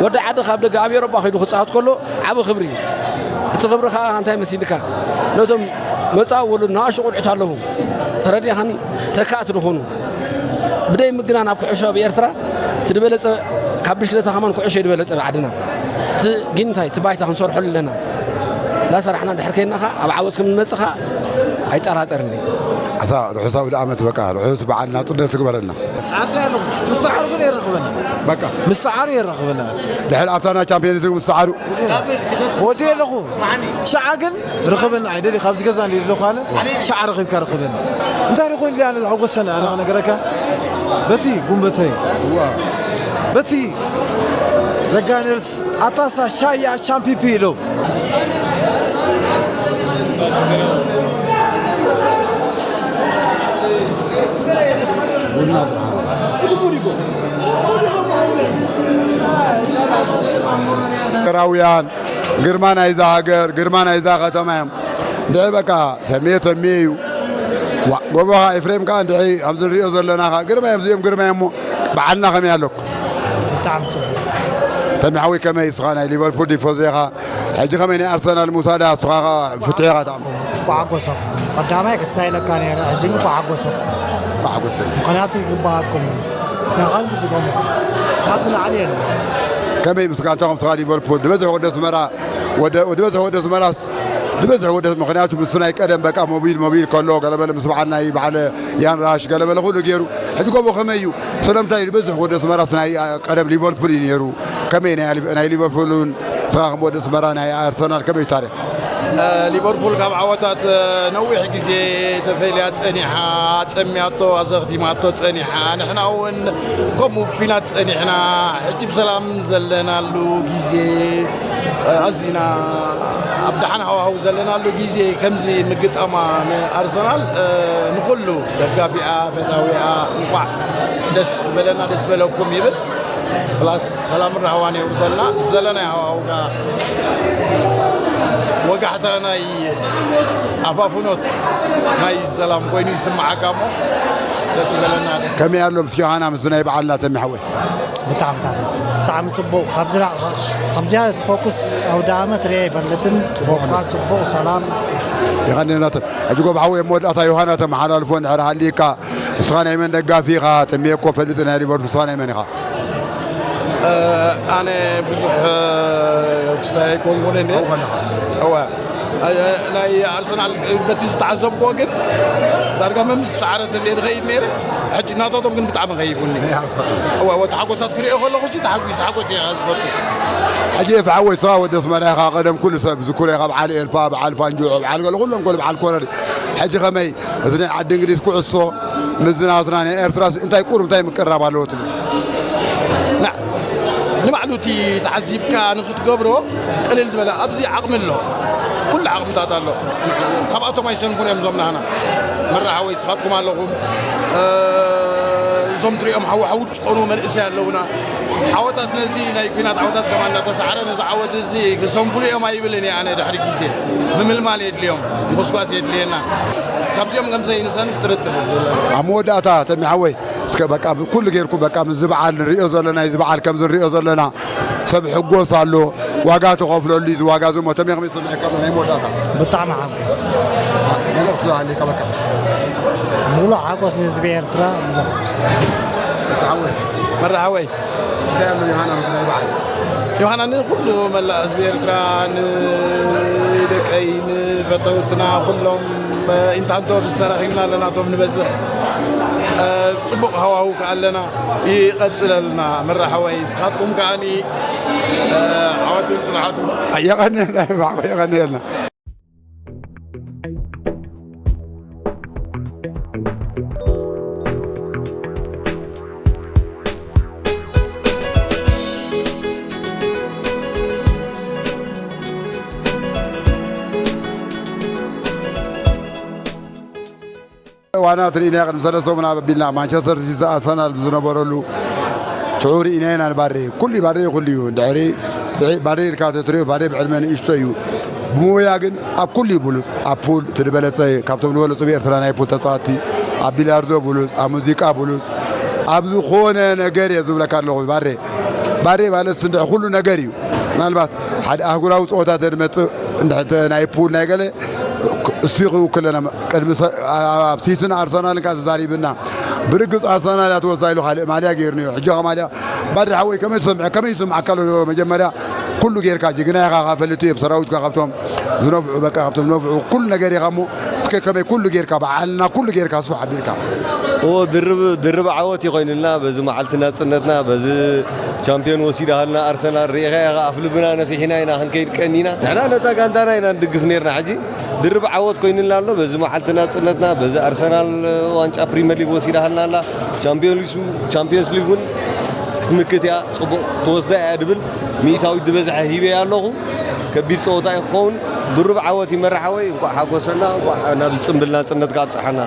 ወዲ ዓዲ ካብ ደገ ኣብ ኤውሮጳ ከይዱ ክጻወት ከሎ ዓቢ ክብሪ እዩ። እቲ ክብሪ ከኣ እንታይ መሲልካ? ነቶም መጻኢ ወለዶ ንኣሽቱ ቆልዑት ኣለዉ። ተረዲኻኒ? ተካእቲ ዝኾኑ። ብደይ ምግናን ኣብ ኩዕሾ ኣብ ኤርትራ እቲ ዝበለጸ ካብ ብሽለታ ከማን ኩዕሾ እዩ ዝበለጸ ኣብ ዓድና። እቲ ግን እንታይ እቲ ባይታ ክንሰርሐሉ ኣለና። እንዳሰራሕና ድሕር ከይድና ከኣ ኣብ ዓወት ከም ንመጽእ ከኣ ኣይጠራጠርን እየ። ኣሳ ርሑስ ኣውደ ዓመት በቃ ርሑስ በዓል ናጽነት ትግበረልና። ኣታ ኣለኹ ምስ ሰዓሩ ግን የረኽበና። በቃ ምስ ሰዓሩ የረኽበና። ድሕሪ ኣብታና ቻምፒዮንስ ሊግ ምስ ሰዓሩ ወዲ ኣለኹ ሸዓ ግን ርኽበና ኣይደሊ ካብዚ ገዛ እንዲ ኣለኹ ኣነ ሸዓ ረኺብካ ርኽበና። እንታይ ደኾን ኢለ ኣነ ዝሐጎሰኒ ኣነ ክነገረካ በቲ ጉንበተይ በቲ ዘጋነርስ ኣታሳ ሻያ ሻምፒፒ ኢሎ ቡና ሃገራውያን ግርማ ናይዛ ሃገር ግርማ ናይዛ ከተማ እዮም። እንድዒ በቃ ተሜ ተሜ እዩ። ዋ፣ ጎቦኻ ኤፍሬም ከኣ እንድዒ ኣብዚ ንሪኦ ዘለና ከኣ ግርማ እዮም፣ እዚኦም ግርማ እዮም እሞ በዓልና ከመይ ኣለኩም? ብጣዕሚ ጽቡቕ። ተሜ ሓወይ ከመይ እስኻ ናይ ሊቨርፑል ቲፎዞ ኢኻ፣ ሕጂ ከመይ ናይ ኣርሰናል ምውሳዳ ንስኻ ከኣ ፍትሒ ኢኻ ትኣምን? ኳሓጎሰኩም። ቀዳማይ ክሳይ ኢለካ ነይረ፣ ሕጂ ግን ኳሓጎሰኩም። ኳሓጎሰኩም። ምኽንያቱ ይግባኣኩም እዩ። ተኻን ትጥቀሙ። ካብዚ ላዕሊ የለን። ከመይ ምስ ጋንታኹም ስኻ ሊቨርፑል ዝበዝሕ ወደ ኣስመራ፣ ወደ፣ ወደ ዝበዝሕ ወደ ኣስመራስ ዝበዝሕ ወደ፣ ምኽንያቱ ምስ ናይ ቀደም በቃ ሞቢል፣ ሞቢል ከሎ ገለበለ ምስ በዓል ናይ በዓል ያን ራሽ ገለበለ ኩሉ ገይሩ። ሕጂ ጎቦ ከመይ እዩ? ስለምንታይ ዝበዝሕ ወደ ኣስመራስ ናይ፣ አ፣ ቀደም ሊቨርፑል እዩ ነይሩ። ከመይ ናይ ኣሊ-፣ ናይ ሊቨርፑልን ስኻ ከም ወደ ኣስመራ ናይ ኣርሰናል ከመይ እዩ ታሪኽ? እ፣ ሊቨርፑል ካብ ዓወታት፣ እ፣ ነዊሕ ግዜ ተፈልያ ጸኒሓ፣ ጸምያቶ፣ ኣዘኽቲማቶ ጸኒሓ። ንሕና እውን ከምኡ ኲናት ጸኒሕና። ሕጂ ብሰላም ዘለናሉ ግዜ፣ እ፣ ኣዚና ኣብ ደሓን ሃዋህው ዘለናሉ ግዜ ከምዚ ምግጣማ ንኣርሰናል፣ እ፣ ንኹሉ ደጋፊኣ፣ ፈታዊኣ እንቋዕ ደስ በለና፣ ደስ በለኩም ይብል። ፕላስ ሰላምን ራህዋን የውርደልና። ዘለናይ ሃዋህው ከኣ ወጋሕታ ናይ ኣፋፍኖት ናይ ሰላም ኮይኑ ይስምዓካ እሞ ደስ ይበለና። ከመይ ኣሎ ምስ ዮሃና ምስ ናይ በዓልና ተሚ ሓወይ? ብጣዕሚ፣ ብጣዕሚ፣ ብጣዕሚ ጽቡቕ። ካብዚ ላ-፣ ከምዚኣ ትፈኩስ ኣውደ ዓመት ርኤ ኣይፈልጥን። ጽቡቕ፣ ጽቡቕ፣ ሰላም። የቐንየልና። ሕጂ ጎብ ሓወይ ኣብ መወዳእታ ዮሃና ተመሓላልፎ እንድሕር ሃሊካ፣ ንስኻ ናይ መን ደጋፊ ኢኻ? ተሚ እኮ ፈልጥ ናይ ሊቨርፑል፣ ንስኻ ናይ መን ኢኻ? እ፣ ኣነ ብዙሕ፣ እ፣ ክስታይ ኣይኮንኩን እንዴ። ኣብኡ ከለኻ? እወ። እ፣ ናይ ኣርሰናል በቲ ዝተዓዘብክዎ ግን ዳርጋ መምስ ሰዓረት እንዴ ዝኸይድ ነይረ። ሕጂ ናታቶም ግን ብጣዕሚ ከይቡኒ። ናይ ኣርሰናል። እወ፣ እወ፣ ተሓጎሳት ክሪኦ ከለኹ ሲ ተሓጒስ፣ ሓጎስ እየ ዝፈቱ። ሕጂ ኤፍ ሓወይ፣ ስኻ ወዲ ኣስመራ ኢኻ፣ ቀደም ኩሉ ሰብ ዝኩሮ ኢኻ፣ በዓል ኤልፓ፣ በዓል ፋንጆ፣ በዓል ገለ፣ ኩሎም ገለ በዓል ኮረር። ሕጂ ከመይ? እዚ ናይ ዓዲ እንግሊዝ ኩዕሶ ምስ ናትና ናይ ኤርትራ እንታይ ቁሩብ እንታይ ምቅርራብ ኣለዎ ትብል? ና-፣ ንባዕሉ እቲ ተዓዚብካ ንኽትገብሮ ቅልል ዝበለ ኣብዚ ዓቕሚ ኣሎ። ኩሉ ዓቕምታት ኣሎ። ካብኣቶም ኣይሰንፉን እዮም እዞም ናህና። መራ ሓወይ ንስኻትኩም ኣለኹም። እ፣ እዞም ትሪኦም ሓዊ ሓዊ ዝጨኑ መንእሰይ ኣለዉና። ዓወታት ነዚ ናይ ኲናት ዓወታት ከማን እናተሳዕረ ነዚ ዓወት እዚ ክሰንፉሉ እዮም ኣይብልን እየ ኣነ። ድሕሪ ግዜ ምምልማል የድልዮም፣ ምጉስጓስ የድልየና። ካብዚኦም ከም ዘይንሰንፍ ጥርጥር የብለይን። ኣብ መወዳእታ ተሚ ሓወይ፣ እስከ በቃ ኩሉ ጌርኩ በቃ ምስ ዝበዓል ንሪኦ ዘለና፣ እዚ በዓል ከምዚ ንሪኦ ዘለና ሰብ ሕጎስ ኣሎ፣ ዋጋ ተኸፍለሉ እዩ፣ እዚ ዋጋ እዚ ሞተሚ ከመይ ይስምዐካ ኣሎ ናይ መወዳእታ? ብጣዕሚ ሓጎስ። መልእኽቲ ዝሃለካ በቃ። ሙሉእ ሓጎስ ንህዝቢ ኤርትራ፣ ሙሉእ ሓጎስ። እቲ ሓወይ። መራ ሓወይ። እንታይ ኣሎ ዮሃና ምስ ናይ በዓል? ዮሃና ንኩሉ መላእ ህዝቢ ኤርትራ፣ ንደቀይ፣ ንፈተውትና ኩሎም ኢንታንቶ ብዝተረኺብና ኣለናቶም ንበዝሕ። እ፣ ጽቡቕ ሃዋህው ከኣ ኣለና። ይቐጽለልና መራ ሓወይ። ንስኻትኩም ከኣኒ፣ እ፣ ዓወትን ጽንዓትን። የቐንየልና፣ የቐንየልና። ዋና ትርኢና ቅድሚ ሰለስተ ሰሙን ኣብ ኣቢልና ማንቸስተር ሲቲ ኣርሰናል ብዝነበረሉ ሽዑ ርኢና ኢና። ንባሬ ኩሉ ባሬ ኩሉ እዩ። ድሕሪ ባሬ ኢልካ ተትሪኦ ባሬ ብዕድመ ንእሽቶ እዩ። ብሞያ ግን ኣብ ኩሉ እዩ ብሉፅ። ኣብ ፑል እቲ ዝበለፀ እዩ። ካብቶም ዝበለፁ ብኤርትራ ናይ ፑል ተፃወቲ፣ ኣብ ቢላርዶ ብሉፅ፣ ኣብ ሙዚቃ ብሉፅ፣ ኣብ ዝኾነ ነገር እየ ዝብለካ ኣለኹ። ባሬ ባሬ ማለት እንድዒ ኩሉ ነገር እዩ። ምናልባት ሓደ ኣህጉራዊ ፀወታ ተድመፅእ እንድሕተ ናይ ፑል ናይ ገለ እሱ ክውክለና ቅድሚ ሰ- ኣብ ሲቲን ኣርሰናልን ከኣ ተዛሪብና። ብርግፅ ኣርሰናል እያ ትወስዳ ኢሉ ካልእ ማልያ ገይሩ ነይሩ። ሕጂ ኸ ማልያ ባድሪ ሓወይ ከመይ ትሰምዐ ከመይ ይስምዓካ ኣሎ? መጀመርያ ኩሉ ጌርካ ጅግና ኢኻ፣ ካብ ፈልጥቲ እዮም ሰራዊትካ ካብቶም ዝነፍዑ በቃ ካብቶም ዝነፍዑ ኩሉ ነገር ኢኻ እሞ እስከ ከመይ ኩሉ ጌርካ በዓልና ኩሉ ጌርካ ስፋሕ ኣቢልካ። እዎ ድርብ ድርብ ዓወት ይኾይንልና በዚ መዓልቲ ናጽነትና በዚ ቻምፒዮን ወሲዳሃልና ኣርሰናል ርኢኻ ኢኻ ኣፍልብና ነፊሕና ኢና ክንከይድ ቀኒና ንሕና ነታ ጋንታና ኢና ንድግፍ ነርና ሕጂ ድርብ ዓወት ኮይንልና ኣሎ። በዚ መዓልቲ ናጽነትና፣ በዚ ኣርሰናል ዋንጫ ፕሪምየር ሊግ ወሲዳሃልና ኣላ። ቻምፒዮንስ ቻምፒዮንስ ሊግ እውን ክትምክት እያ፣ ጽቡቕ ትወስዳ እያ ድብል ሚእታዊት ዝበዝሐ ሂበ ኣለኹ። ከቢድ ጸወታ እዩ ክኸውን። ድሩብ ዓወት ይመርሓወይ። እንቋዕ ሓጎሰና፣ እንቋዕ ናብዚ ጽምብል ናጽነትካ ኣብጽሓና።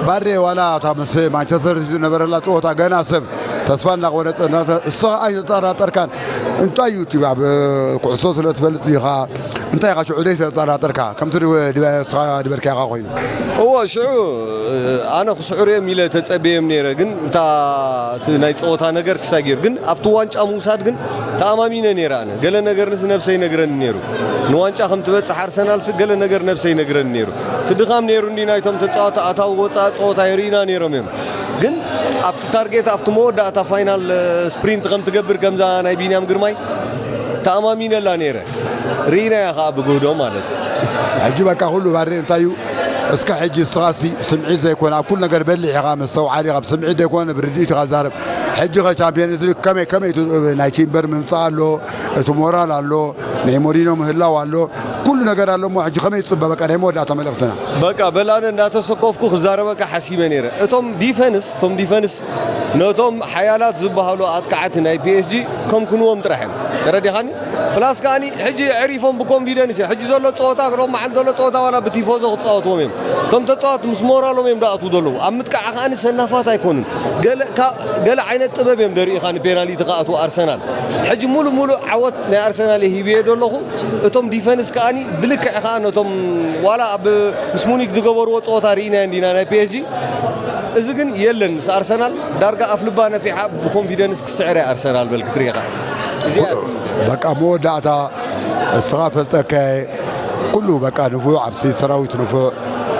ባሬ ዋላ እታ ምስ ማንቸስተር ሲቲ ዝነበረላ ጸወታ ገና ሰብ ተስፋ እናቆረጸ እናተ- እስኻ ኣይተጠራጠርካን። እንታይ እዩ እቲ ኣብ ኩዕሶ ስለ ትፈልጥ ዲኻ? እንታይ ኢኻ ሽዑ ዘይተጠራጠርካ? ከምቲ ድበ- ድበ- እስኻ ድበልካ ኢኻ ኮይኑ። እዎ ሽዑ ኣነ ክስዕሩ እዮም ኢለ ተጸብዮም ነይረ፣ ግን እታ እቲ ናይ ጸወታ ነገር ክሳይ ገይሩ ግን ኣብቲ ዋንጫ ምውሳድ ግን ተኣማሚነ ነይረ። ኣነ ገለ ነገር ንስ ነብሰይ ነግረኒ ነይሩ፣ ንዋንጫ ከም ትበጽሕ ኣርሰናልስ ገለ ነገር ነብሰይ ነግረኒ ነይሩ። እቲ ድኻም ነይሩ እንዲ ናይቶም ተጻወቲ ኣታዊ ወጻኢ ጸወታ የርእዩና ነይሮም እዮም። ግን ኣብቲ ታርጌት ኣብቲ መወዳእታ ፋይናል ስፕሪንት ከም ትገብር ከምዛ ናይ ቢንያም ግርማይ ተኣማሚነላ ነይረ። ርኢናያ ከዓ ብግህዶ ማለት። ሕጂ በቃ ኩሉ ባሬ እንታይ እዩ እስከ ሕጂ እስኻሲ ስምዒት ዘይኮነ ኣብ ኩሉ ነገር በሊሕ ኢኻ መስተውዓሊ ኢኻ ብስምዒት ዘይኮነ ብርድኢት ኢኻ ዛረብ። ሕጂ ኸ ቻምፒየንስ ሊግ ከመይ ከመይ እቲ ናይ ቲምበር ምምፃእ ኣሎ፣ እቲ ሞራል ኣሎ፣ ናይ ሞሪኖ ምህላው ኣሎ፣ ኩሉ ነገር ኣሎ እሞ ሕጂ ከመይ ትፅበ በቃ ናይ መወዳእታ መልእኽትና። በቃ በላነ እንዳተሰኮፍኩ ክዛረበካ ሓሲበ ነይረ። እቶም ዲፈንስ እቶም ዲፈንስ ነቶም ሓያላት ዝበሃሉ ኣጥቃዕቲ ናይ ፒኤስጂ ከም ክንዎም ጥራሕ እዮም። ተረዲኻኒ? ፕላስ ከኣኒ ሕጂ ኣዕሪፎም ብኮንፊደንስ እየ። ሕጂ ዘሎ ፀወታ ሎማዓንቲ ዘሎ ፀወታ ዋላ ብቲፎዞ ክፃወትዎም እዮም። እቶም ተፃወት ምስ ሞራሎም እዮም ደኣትዉ ዘለዉ። ኣብ ምጥቃዕ ከኣኒ ሰናፋት ኣይኮኑን። ገለ ካ- ገለ ዓይነት ጥበብ እዮም ደርእኻ ንፔናልቲ ክኣትዉ ኣርሰናል። ሕጂ ሙሉእ ሙሉእ ዓወት ናይ ኣርሰናል እየ ሂብዮ ዘለኹ። እቶም ዲፈንስ ከኣኒ ብልክዕ ከኣ ነቶም ዋላ ኣብ ምስ ሙኒክ ዝገበርዎ ፀወታ ርኢናዮ እንዲና ናይ ፒኤስጂ። እዚ ግን የለን ምስ ኣርሰናል ዳርጋ ኣፍ ልባ ነፊሓ ብኮንፊደንስ ክስዕር እያ ኣርሰናል በል ክትሪኢኻ። እዚኣ በቃ መወዳእታ እስኻ ፈልጠካ ኩሉ በቃ ንፉዕ ኣብቲ ሰራዊት ንፉዕ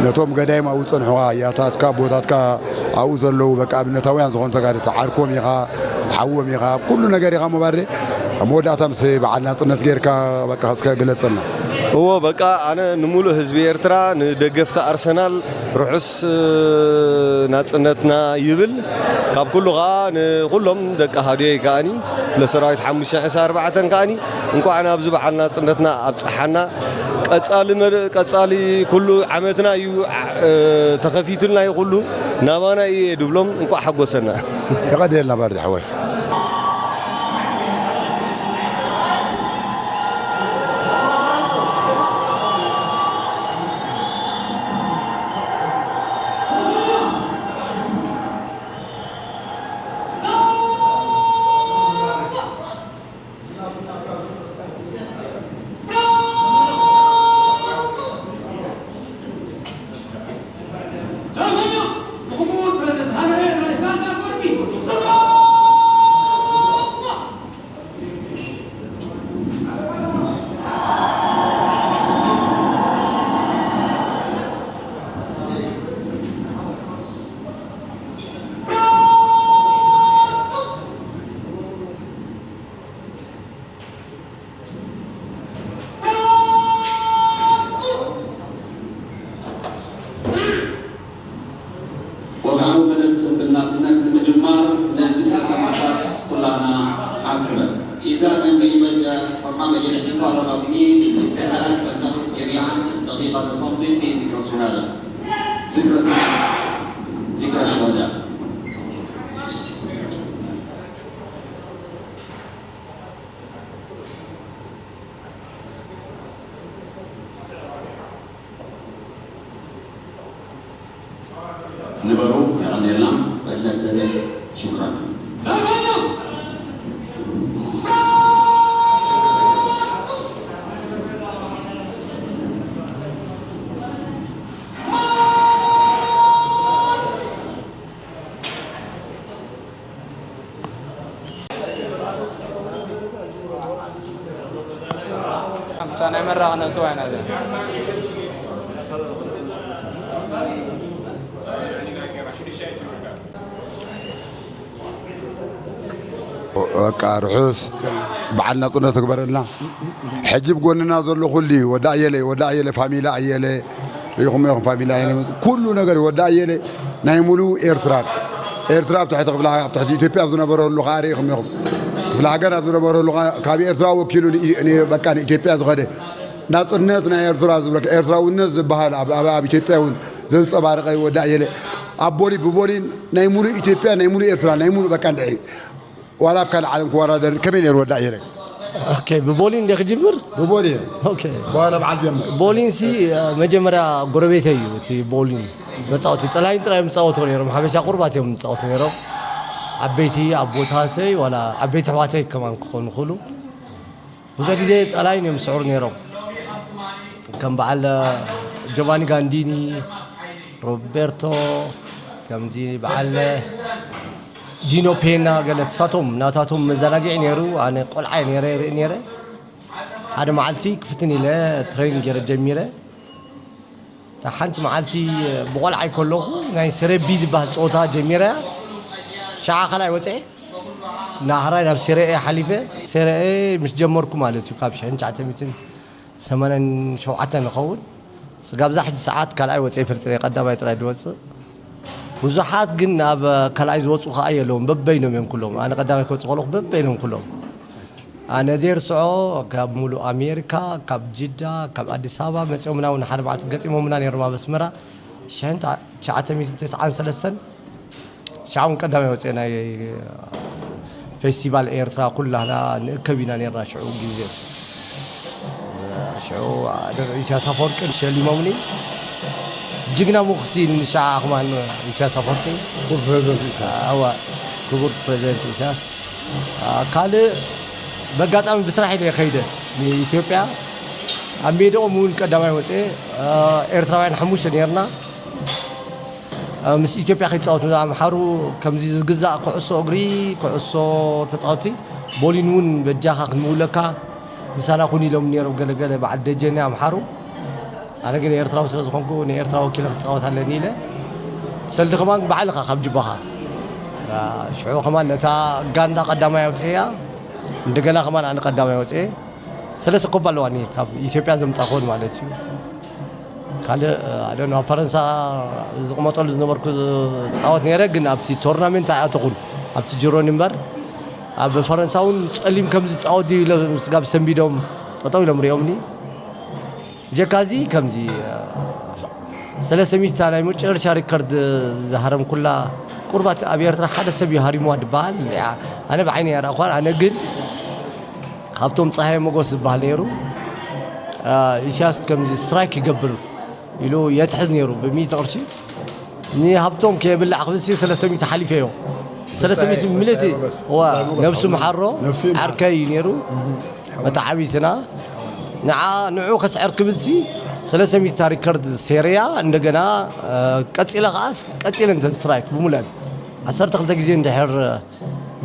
ነቶም ገዳይም ኣብኡ ዝፀንሑኻ ያታትካ ቦታትካ ኣብኡ ዘለዉ በቃ ኣብነታውያን ዝኾኑ ተጋደልቲ ዓርኮም ኢኻ ሓዎም ኢኻ ኩሉ ነገር ኢኻ ሞባሬ ኣብ መወዳእታ ምስ በዓል ናፅነት ጌርካ በቃ እስከ ግለፀልና። እዎ በቃ ኣነ ንሙሉእ ህዝቢ ኤርትራ ንደገፍቲ ኣርሰናል ርሑስ ናጽነትና ይብል። ካብ ኩሉ ኸኣ ንኹሎም ደቂ ሃድዮይ ከኣኒ ክፍለ ሰራዊት ሓሙሽተ ዕስራ ኣርባዕተ ከኣኒ እንቋዕ ናብዚ በዓል ናጽነትና ኣብጽሓና። ቀጻሊ መ- ቀጻሊ ኩሉ ዓመትና እዩ ዓ- ተኸፊቱልና እዩ ኩሉ ናባና እዩ እየ ድብሎም እንቋዕ ሓጎሰና። የቐድየልና ባርድ ሓወይ። ወግዓዊ መደብ ጽንብል ናጽነት ንምጅማር፣ ነዚ ሰማዕታት ኩላና ሓፍ ንበል። إذا من بيبدأ برنامج الاحتفال الرسمي بالاستعلام، فلنقف جميعا دقيقة صمت في ذكرى الشهداء. ذكرى الشهداء. ذكرى الشهداء. ንበሩ። የቐንየልና። በለሰ። ሽኩራን። ምስታ ናይ መራቕ ነጥዋ ኢና ዘ በቃ ርሑስ በዓል ናጽነት ትግበረልና። ሕጂ ብጎንና ዘሎ ኩሉ እዩ። ወዲ ኣየለ እዩ። ወዲ ኣየለ ፋሚላ ኣየለ ርኢኹም ኢኹም። ፋሚላ ኣየለ ኩሉ ነገር እዩ። ወዲ ኣየለ ናይ ሙሉ ኤርትራ ኤርትራ ኣብ ትሕቲ ክፍለ ኣብ ትሕቲ ኢትዮጵያ ኣብ ዝነበረሉ ከዓ ርኢኹም ኢኹም። ክፍለ ሃገር ኣብ ዝነበረሉ ከዓ ካብ ኤርትራ ወኪሉ ንኢ- ን- በቃ ንኢትዮጵያ ዝኸደ ናጽነት ናይ ኤርትራ ዝብለካ ኤርትራውነት ዝበሃል ኣብ ኣብ- ኣብ ኢትዮጵያ እውን ዘንጸባረቐ እዩ። ወዲ ኣየለ ኣብ ቦሊ ብቦሊን ናይ ሙሉ ኢትዮጵያ ናይ ሙሉ ኤርትራ ናይ ሙሉ በቃ እንድዒ ዋላ ኣብ ካልእ ዓለም ክወዳደር ከመይ ነይሩ ወዲ ኣየለ? ኦኬ፣ ብቦሊን እንደ ክጅምር። ብቦሊን ኦኬ። በኋላ በዓል ጀምር። ቦሊን ሲ መጀመርያ ጎረቤተይ እዩ። እቲ ቦሊን መጻወቲ ጠላይን ጥራይ ምጻወቱ ነይሮም። ሓበሻ ቁርባት እዮም ምጻወቱ ነይሮም። ዓበይቲ ኣቦታተይ ዋላ ዓበይቲ ኣሕዋተይ ከማን ክኾኑ ይኽእሉ። ብዙሕ ግዜ ጠላይን እዮም ዝስዕሩ ነይሮም። ከም በዓል ጆቫኒ ጋንዲኒ፣ ሮቤርቶ፣ ከምዚ በዓል ዲኖ ፔና ገለ ክሳቶም ናታቶም መዘናግዒ ነይሩ። ኣነ ቆልዓ ነይረ ይርኢ ነይረ። ሓደ መዓልቲ ክፍትን ኢለ ትሬኒንግ ገይረ ጀሚረ። እታ ሓንቲ መዓልቲ ብቆልዓይ ከለኹ ናይ ሰረቢ ዝበሃል ፀወታ ጀሚረ። ሸዓ ካልኣይ ወፅኤ ናህራይ ናብ ሴረኤ ሓሊፈ። ሴረኤ ምስ ጀመርኩ ማለት እዩ ካብ ሽሕን ትሽዓተ ሚእትን ሰማንያን ሸውዓተን ንኸውን ስጋብ እዛ ሕጂ ሰዓት ካልኣይ ወፅኤ ይፈልጥን እየ። ቀዳማይ ጥራይ ዝወፅእ ብዙሓት ግን ናብ ካልኣይ ዝወፁ ከዓ የለውን። በበይኖም እዮም ኩሎም። ኣነ ቀዳማይ ክወፅእ ከለኹ በበይኖም ኩሎም። ኣነ ደርስዖ ካብ ሙሉእ ኣሜሪካ፣ ካብ ጅዳ፣ ካብ ኣዲስ ኣበባ መፂኦምና እውን ሓደ መዓልቲ ገጢሞምና ነይሮም ኣብ ኣስመራ ሽሕን ትሽዓተ ሚእትን ተስዓን ሰለስተን። ሽዓ እውን ቀዳማይ ወፅኤ ናይ ፌስቲቫል ኤርትራ ኩላህና ንእከብ ኢና ነርና ሽዑ ግዜ። ሽዑ ኢሳያስ ኣፈወርቅን ሸሊሞምኒ። ጅግና ምኹሲ ንሻዓ ከማን ኢሳያስ ኣፈወርቂ። ክቡር ፕሬዚደንት ኢሳያስ። ኣዋ ክቡር ፕሬዚደንት ኢሳያስ። ካልእ በጋጣሚ ብስራሕ ኢለ ከይደ ንኢትዮጵያ። ኣብ ሜድኦም እውን ቀዳማይ ወፅኤ። ኤርትራውያን ሓሙሽተ ነርና። ምስ ኢትዮጵያ ከይፃወቱ ኣምሓሩ ከምዚ ዝግዛእ ኩዕሶ እግሪ ኩዕሶ ተፃወቲ ቦሊን እውን በጃኻ ክንምውለካ ምሳና ኩን ኢሎም ነይሮም ገለገለ በዓል ደጀነ ኣምሓሩ። ኣነ ግን ኤርትራዊ ስለ ዝኾንኩ ንኤርትራ ወኪለ ክፃወት ኣለኒ ኢለ ሰልዲ ከማን ባዕልኻ ካብ ጅባኻ ሽዑ ከማን ነታ ጋንታ ቀዳማይ ኣውፅእያ። እንደገና ከማን ኣነ ቀዳማይ ወፅኤ ሰለስተ ኮባ ኣለዋኒ ካብ ኢትዮጵያ ዘምፃእክዎን ማለት እዩ። ካልእ ኣደን ኣብ ፈረንሳ ዝቕመጠሉ ዝነበርኩ ፃወት ነይረ ግን ኣብቲ ቶርናሜንት ኣይኣተኹን። ኣብቲ ጅሮኒ እምበር ኣብ ፈረንሳ እውን ፀሊም ከም ዝፃወት ድዩ ኢሎም ስጋብ ሰንቢዶም ጠጠው ኢሎም ሪኦምኒ። ብጀካ እዚ ከምዚ ሰለስተ ሚእቲ ናይ መጨረሻ ሪከርድ ዝሃረምኩላ ቁርባት ኣብ ኤርትራ ሓደ ሰብ እዩ ሃሪምዋ ዝበሃል። ኣነ ብዓይነ ያረእኳን ኣነ ግን ካብቶም ፀሃየ መጎስ ዝበሃል ነይሩ። ኢሳያስ ከምዚ ስትራይክ ይገብር ኢሉ የትሕዝ ነይሩ ብሚእቲ ቅርሺ። ንሃብቶም ከየብላዕ ክብልሲ ሰለስተ ሚእቲ ሓሊፈዮ። ሰለስተ ሚእቲ ምልእቲ ነብሱ ምሓሮ ዓርከይ እዩ ነይሩ። መተዓቢትና ንዓ ንዑ ከስዕር ክብልሲ ሰለስተ ሚእቲ ሪከርድ ሴርያ እንደገና ቀፂለ ከዓስ ቀፂለ እንተ ስትራይክ ብሙለን ዓሰርተ ክልተ ግዜ እንድሕር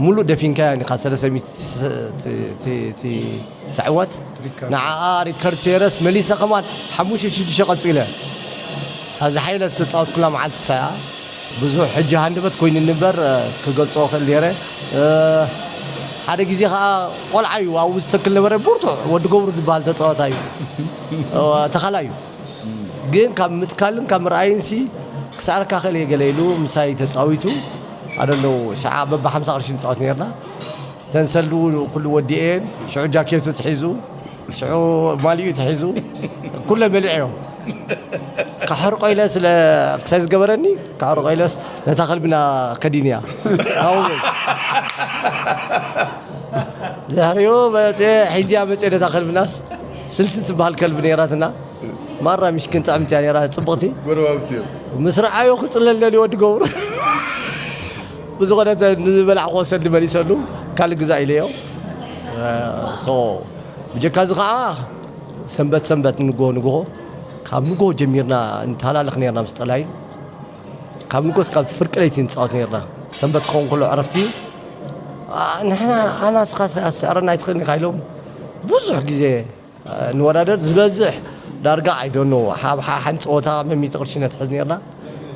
ሙሉእ ደፊንካያ ኢኻ ሰለስተ ሚእቲ ትዕወት። ንዓኣ ሪከርድ ሴረስ መሊሰ ከማን ሓሙሽተ ሽዱሽተ ቀጺለ። እዛ ሓይለ ተጻወትኩላ መዓልቲ ሳያ ብዙሕ ሕጂ ሃንደበት ኮይኑ ንበር ክገልጾ ክእል ነይረ። ሓደ ግዜ ከዓ ቆልዓ እዩ ኣብኡ ዝተክል ነበረ ብርቱዕ ወዲ ገብሩ ዝበሃል ተጻወታ እዩ ተኻላ እዩ። ግን ካብ ምትካልን ካብ ምርኣይን ሲ ክስዕረካ ክእል እየ ገለ ኢሉ ምሳይ ተፃዊቱ ኣደለዉ ሽዓ በባ ሓምሳ ቅርሺ ንፃወት ነርና። ተንሰሉ ኩሉ ወዲኤን ሽዑ ጃኬቱ ትሒዙ ሽዑ ማሊኡ ትሒዙ ኩለ መሊዐዮ። ክሕርቆ ኢለ ስለ ክሳይ ዝገበረኒ ክሕርቆ ኢለስ ነታ ከልብና ከዲንያ ካብኡ ድሕሪኡ መፅየ ሒዝያ መፅየ ነታ ከልብናስ ስልሲ ትበሃል ከልቢ ነይራትና። ማራ ሚሽክን ጥዕምቲ እያ ነይራ፣ ጽብቕቲ። ጎረባብቲ እዮም። ምስ ረኣዮ ክጽለል ደልዩ ወዲ ገብሩ። ብዝኾነ፣ ተ- ንዝበላዕክዎ ሰልዲ መሊሰሉ፣ ካልእ ግዛእ ኢለዮ። ሶ ብጀካ እዚ ከዓ ሰንበት ሰንበት ንግሆ ንግሆ፣ ካብ ንግሆ ጀሚርና ንተሃላለኽ ነርና ምስ ጠላይን። ካብ ንግሆ እስካብ ፍርቂ ለይቲ ንፃወት ነርና። ሰንበት ክኸውን ከሎ ዕረፍቲ እዩ። ንሕና፣ ኣና ስኻ ኣስዕረና ኣይትኽእልን ኢኻ ኢሎም ብዙሕ ግዜ ንወዳደር። ዝበዝሕ ዳርጋ ኣይደኖ ሓንቲ ፀወታ መሚት ቅርሺ ነትሕዝ ነርና።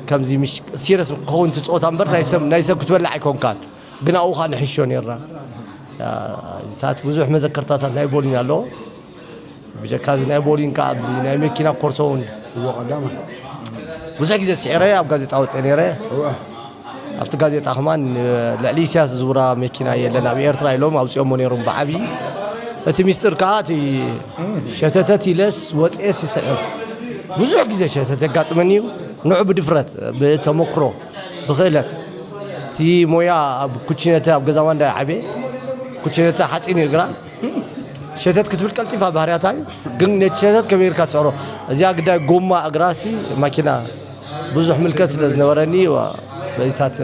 ከምዚ ምሽ ሲረስ ክኸውን እቲ ፀወታ እምበር ናይ ሰብ ክትበልዕ ኣይኮንካን። ግን ኣብኡ ኸዓ ንሕሾ ነርና። ሰዓት ብዙሕ መዘከርታታት ናይ ቦሊን ኣለዎ። ብጀካ እዚ ናይ ቦሊን ከዓ ኣብዚ ናይ መኪና ኮርሶ እውን እዎ ቀዳማ ብዙሕ ግዜ ስዒረ ኣብ ጋዜጣ ወፅአ ነይረ። እወ ኣብቲ ጋዜጣ ከማን ልዕሊ ኢሳያስ ዝውራ መኪና የለን ኣብ ኤርትራ ኢሎም ኣውፅኦሞ ነይሮም ብዓብዪ። እቲ ሚስጥር ከዓ እቲ ሸተተት ኢለስ ወፅኤስ ይስዕር። ብዙሕ ግዜ ሸተት የጋጥመኒ እዩ። ንዑ ብድፍረት ብተመክሮ ብክእለት እቲ ሞያ ኣብ ኩችነተ ኣብ ገዛ ማንዳ ዓበየ። ኩችነተ ሓፂን እዩ ግራ ሸተት ክትብል ቀልጢፋ ባህርያታ እዩ። ግን ነቲ ሸተት ከመይ ኢልካ ትስዕሮ? እዚኣ ግዳይ ጎማ እግራሲ ማኪና ብዙሕ ምልከት ስለ ዝነበረኒ በዚታት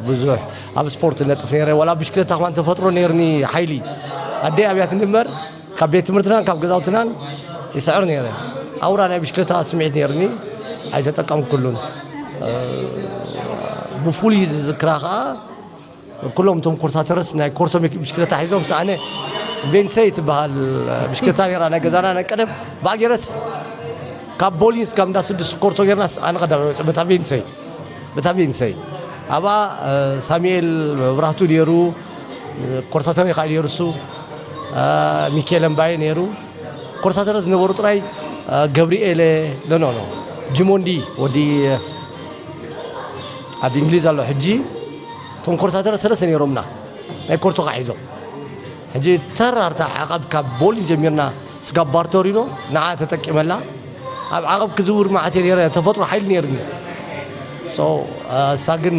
ብዙሕ ኣብ ስፖርት ነጥፍ ነይረ። ዋላ ብሽክለታ ከማን ተፈጥሮ ነይርኒ ሓይሊ ኣደይ ኣብያትኒ እምበር ካብ ቤት ትምህርትናን ካብ ገዛውትናን ይስዕር ነይረ። ኣውራ ናይ ብሽክለታ ስምዒት ነይርኒ ኣይተጠቀምኩሉን። ብፍሉይ ዝዝክራ ከዓ ኩሎም እቶም ኮርሳተረስ ናይ ኮርሶ ብሽክለታ ሒዞም ኣነ ቬንሰይ ትበሃል ብሽክለታ ነራ ናይ ገዛና ናይ ቀደም ብኣጌረስ ካብ ቦሊንስ ካብ እንዳ ስድስት ኮርሶ ጌርናስ ኣነ ቀዳማይ ወፅእ በታ ቬንሰይ በታ ቬንሰይ ኣብኣ ሳሙኤል መብራህቱ ነይሩ። ኮርሳተር ይካእል ነይሩ እሱ ሚካኤል እምባየ ነይሩ። ኮርሳተር ዝነበሩ ጥራይ ገብርኤለ ኖ ኖ ኖ ጅሞንዲ ወዲ ኣብ እንግሊዝ ኣሎ ሕጂ። እቶም ኮርሳተር ሰለስተ ነይሮምና ናይ ኮርሶ ካ ሒዞም ሕጂ ተራርታ ዓቐብ ካብ ቦሊን ጀሚርና ስጋብ ባርቶሪኖ ንዓ ተጠቂመላ። ኣብ ዓቐብ ክዝውር መዓት እየ ነይረ ተፈጥሮ ሓይሊ ነይርኒ። So እሳ ግን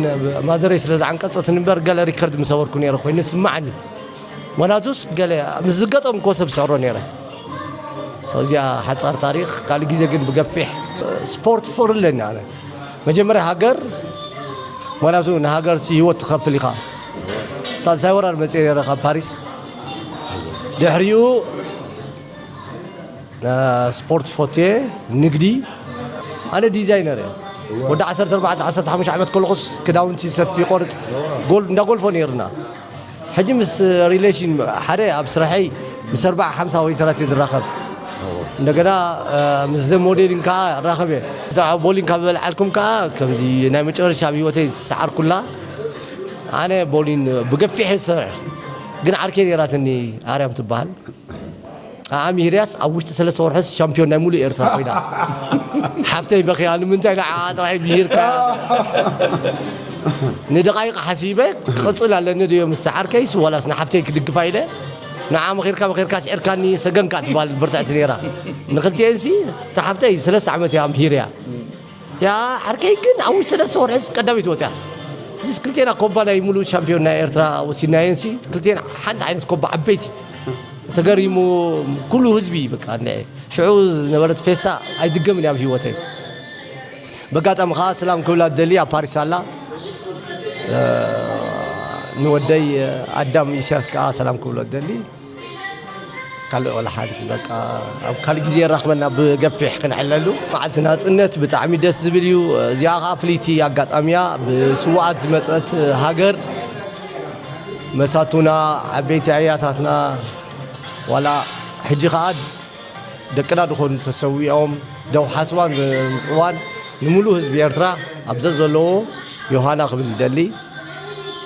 ማዘረይ ስለ ዝዓንቀፀትን እምበር ገለ ሪከርድ ምሰበርኩ ነይረ ኮይኑ ስማዓኒ። ምክንያቱስ ገለ ምስ ዝገጠምክዎ ሰብ ዝስዕሮ ነይረ። እዚኣ ሓፃር ታሪክ ካልእ ግዜ ግን ብገፊሕ ስፖርት ፍቅሪ ኣለኒ ኣነ መጀመርያ ሃገር ምክንያቱ ንሃገር ሲ ህይወት ትኸፍል ኢኻ። ሳልሳይ ወራር መፅእ ነይረ ካብ ፓሪስ ድሕሪኡ ስፖርት ፎቴ ንግዲ ኣነ ዲዛይነር እየ ወዲ 14 15 ዓመት ከለኹስ ክዳውንቲ ሰፊ ቆርፅ ጎል እንዳጎልፎ ነይርና ሕጂ ምስ ሪሌሽን ሓደ ኣብ ስራሐይ ምስ ኣርባዓ ሓምሳ ወይተራት እየ ዝራኸብ እንደገና ምስ ዘ ሞዴሊን ከዓ ራኸብ እየ ብዛዕባ ቦሊን ካብ በልዓልኩም ከዓ ከምዚ ናይ መጨረሻ ኣብ ህይወተይ ዝሰዓርኩላ ኣነ ቦሊን ብገፊሕ እየ ዝሰርሕ ግን ዓርከይ ነይራትኒ ኣርያም ትበሃል ኣምሂርያስ ኣብ ውሽጢ ሰለስተ ወርሕስ ሻምፒዮን ናይ ሙሉእ ኤርትራ ኮይና ሓፍተይ በኽያ ንምንታይ ንዓኣ ጥራይ ምሂርካ ንደቃይቅ ሓሲበ ክቕፅል ኣለኒ ድዮ ምስ ዓርከይስ ዋላስ ንሓፍተይ ክድግፋ ኢለ ንዓ መኺርካ መኺርካ ስዒርካኒ ሰገንካ ትበሃል ብርትዕቲ ነይራ ንክልቲኤንሲ እታ ሓፍተይ ሰለስተ ዓመት እያ ኣምሂርያ እቲኣ ዓርከይ ግን ኣብ ውሽጢ ሰለስተ ወርሒ ቀዳመይቲ ወፅያ። ሕጂስ ክልቴና ኮባ ናይ ሙሉእ ሻምፒዮን ናይ ኤርትራ ወሲድናየን ሲ ክልቴና ሓንቲ ዓይነት ኮባ ዓበይቲ ተገሪሙ ኩሉ ህዝቢ በቃ እንድዒ ሽዑ ዝነበረት ፌስታ ኣይድገምን እያ ኣብ ህይወተይ። በጋጣሚ ከዓ ሰላም ክብላ ትደሊ ኣብ ፓሪስ ኣላ ንወደይ ኣዳም ኢሳያስ ከዓ ሰላም ክብሎ ትደሊ። ካልእ ወላ ሓንቲ በቃ ኣብ ካልእ ግዜ የራኽበና ብገፊሕ ክንሕለሉ። በዓልቲ ናጽነት ብጣዕሚ ደስ ዝብል እዩ። እዚኣ ኸዓ ፍልይቲ ኣጋጣሚ እያ። ብስውኣት ዝመጸት ሃገር መሳቱና ዓበይቲ ኣያታትና ዋላ ሕጂ ኸዓ ደቅና ዝኾኑ ተሰዊኦም ደው ሓስዋን ዘምጽዋን ንምሉእ ህዝቢ ኤርትራ ኣብ ዘዘለዎ ዮሃና ክብል ይደሊ።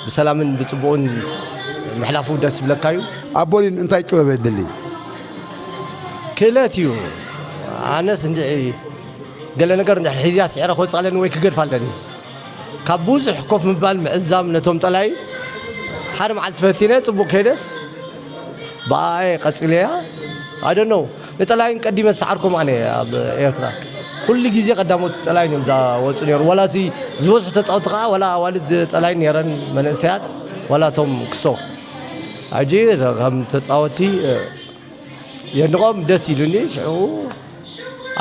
ብሰላምን ብጽቡቕን ምሕላፉ ደስ ይብለካ እዩ። ኣብ ቦሊን እንታይ ጥበብ የድሊ? ክእለት እዩ። ኣነስ እንድዒ ገለ ነገር እንድሕር ሒዝያ ስዒረ ክወጽእ ኣለኒ ወይ ክገድፍ ኣለኒ። ካብ ብዙሕ ኮፍ ምባል ምዕዛም ነቶም ጠላይ ሓደ መዓልቲ ፈቲነ ጽቡቕ ከይደስ ብኣየ ቀጺለያ። I don't know ንጠላይን ቀዲመ ዝሰዓርኩም ኣነ ኣብ ኤርትራ ኩሉ ግዜ ቀዳሞት ጠላይን እዮም ዝወፁ ነይሩ። ዋላ እቲ ዝበዝሑ ተፃወቲ ከዓ ዋላ ኣዋልድ ጠላይን ነይረን መንእሰያት ዋላ እቶም ክሶ ሕጂ ከም ተፃወቲ የንቖም ደስ ኢሉኒ ሽዑ